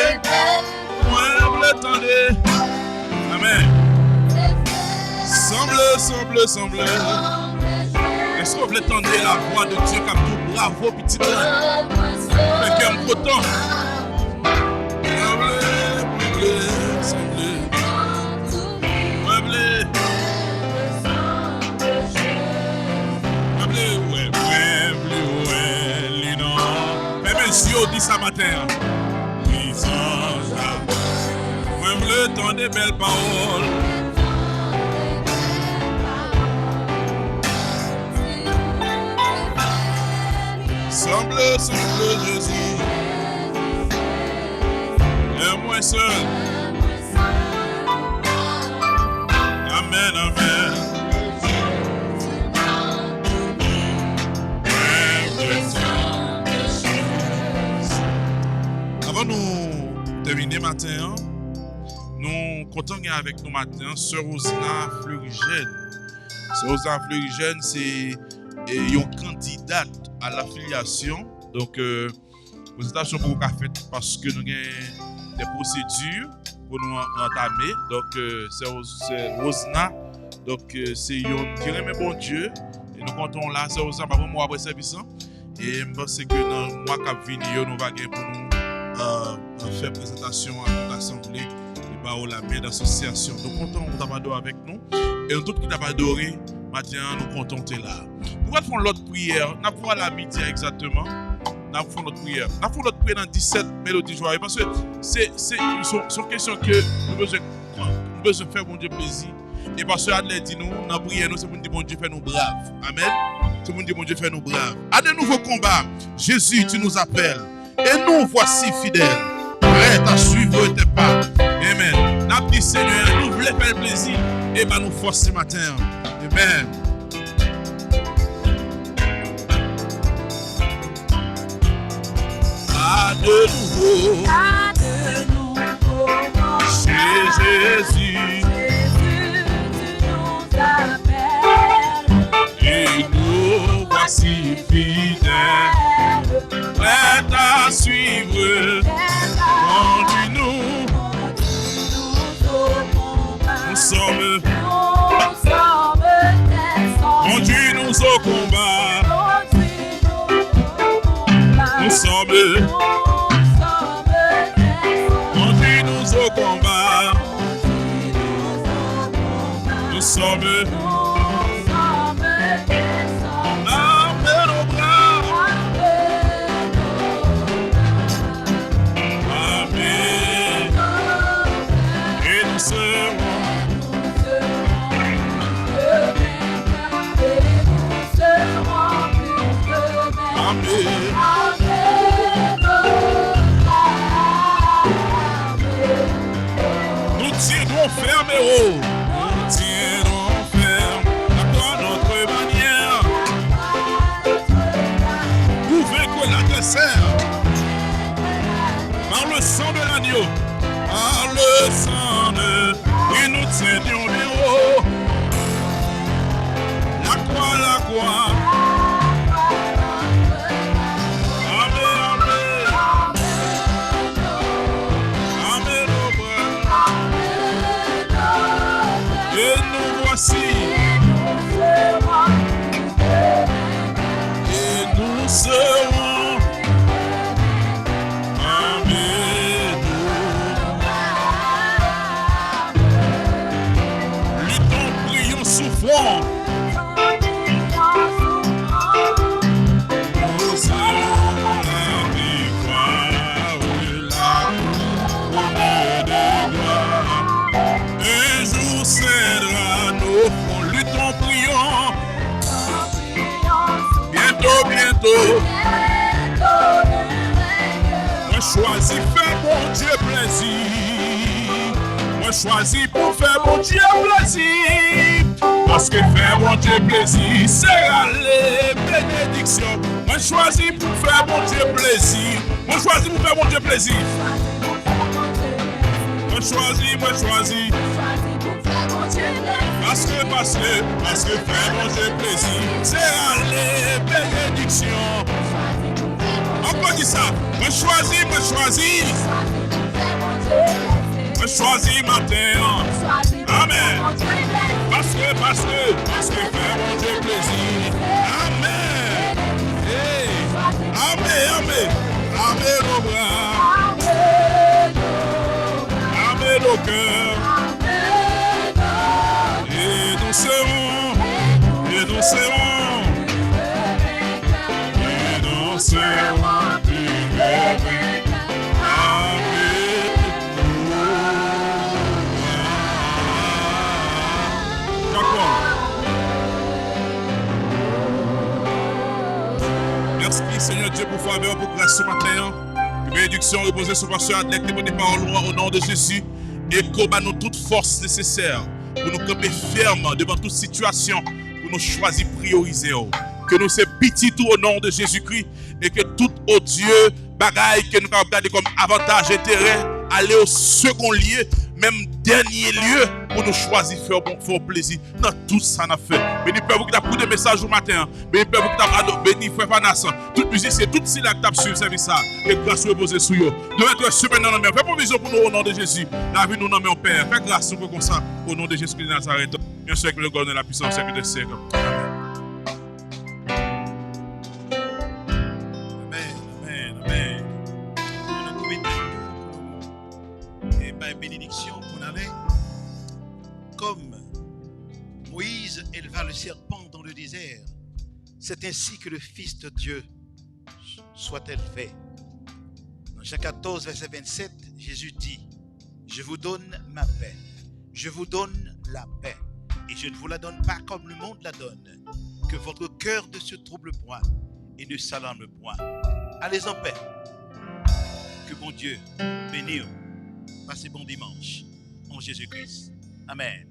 Mwen vle tande. Amèn. Sanble, sanble, sanble. Èske w vle tande lavwa de Dye k ap di w bravo, pitit mwen? Fè kè m kontan. Mwen vle, mwen vle sanble. Mwen vle. Mwen vle wè, mwen vle wè li nan. Fèmen zye w, di sa maten an. Li zanj la. Mwen vle tande bèl pawòl. Sanble, sanble Jezi. Lè mwen sèl. Amèn, amèn. Avan nou tèmine maten an, nou kontan gen avèk nou maten an sè Rosna Fleurijène. Sè Rosna Fleurijène se, e, yon kandidat a lafilyasyon. Donk, e, prezantasyon poko ka fèt paske nou gen de pwosedi pou nou an-, antame. Donk, e, sè Ros-, sè Rosna, donk, e, se yonn ki renmen Bondye. E nou kontan w la, sè Rosna, pa pran mo apre sèvis lan. E m panse ke nan mwa k ap vini yo, nou va gen pou nou, e, e, fè prezantasyon a tout asanble e ba w lamen dasosyasyon. Nou kontan w t ap adore avèk nou. E nou tout ki t ap adore, maten an, nou kontan w te la. Nou pral fè yon lòt priyè. N ap vwa la midi a egzakteman. N ap fè yon lòt priyè. N ap fè yon lòt priyè nan disèt Melodi Jwa yo. Paske se, se, se yon, se yon kesyon ke nou bezwen konprann. Nou bezwen fè Bondye plezi. E pastè Adlè di nou, nan priyè nou, se pou n di Bondye fè nou brav. Amèn. Se pou n di Bondye fè nou brav. À de nouveaux combats, Jésus, tu nous appelles. Et nous voici fidèles, prêts à suivre tes pas. Amen. N ap di Senyè, nou vle fè l plezi, e ba nou fòs se maten an. Amen. À de nouveau. À de nouveau. Chez Jésus. Jésus, tu nous appelles. Et nous voici fidèles, prêts à suivre. Conduis-nous. Nous sommes. Conduis-nous au combat. Nous sommes. Conduis-nous au combat. Nous sommes. Armez nos bras. Armez. Et nous serons. Armez. Nous tiendrons ferme, héros. Nous tiendrons ferme. La croix, notre bannière. Pour vaincre l'adversaire. Par le sang de l'agneau. Par le sang de, et nous tiendrons bien haut. La croix, la croix. Armez, armez. Armez nos bras. Et nous voici. Et nous serons. Amen. Luttons, prions, souffrons. Nous avons la victoire, la couronne de gloire. Un jour cédera nos fronts. Luttons, prions. Bientôt, bientôt. Mwen chwazi fè Bondye plezi. Mwen chwazi pou fè Bondye plezi. Paske fè Bondye plezi, se rale benediksyon. Mwen chwazi pou fè Bondye plezi. Mwen chwazi pou fè Bondye plezi. Mwen chwazi, mwen chwazi. Paske, paske, paske fè Bondye plezi, se rale benediksyon. Ankò di sa, mwen chwazi, mwen chwazi. Mwen chwazi maten an. Amen. Paske, paske, paske fè Bondye plezi. Amen. Hey. Amen, amen. Amen, nos bras. Amen, nos cœurs. Et nous serons, et nous serons, et nous serons plus que vainqueurs. Amen. Dakò. Mèsi, Senyè Dye, pou favè w, pou gras sou maten an. Ke benediksyon repoze sou pastè Adlè ki te pote pawòl ou an, o non de Jezi. E ke w ba nou tout fòs nesesè pou nou kanpe fèm devan tout sitiyasyon, pou nou chwazi priyorize w. Ke nou se pitit ou, o non de Jezikri, e ke tout, o Dye, bagay ke nou kapab gade kòm avantaj, enterè, ale o segon lye, menm dènye lye pou nou chwazi fè w bon, fè w plezi nan tout sa n ap fè. Beni pèp ou ki t ap koute mesaj ou maten an. Beni pèp ou ki t ap ado-, beni frè Panas, tout mizisyen, tout sila ki t ap swiv sèvis sa, ke gras ou repoze sou yo. Demen trè semèn nan nan men w. Fè pwovizyon pou nou o non de Jezi. Lavi nou nan men w, Pè. Fè gras nou konsa o non de Jezi Kris de Nazarèt. Yon sèk le gòl de la puissance sèk de sèk. Amen. Amen, amen, amen. Nou kouvri tèt nou pou nou e bay benediksyon pou n ale. Comme Moïse éleva le serpent dans le désert, c'est ainsi que le Fils de Dieu soit élevé. Dans Jean quatorze, verset vingt-sept, Jésus dit, je vous donne ma paix. Je vous donne la paix. Et je ne vous la donne pas comme le monde la donne. Que votre cœur ne se trouble point et ne s'alarme point. Allez en paix. Que Bondye beni w. Pase bon dimanch. An Jezi Kris. Amen.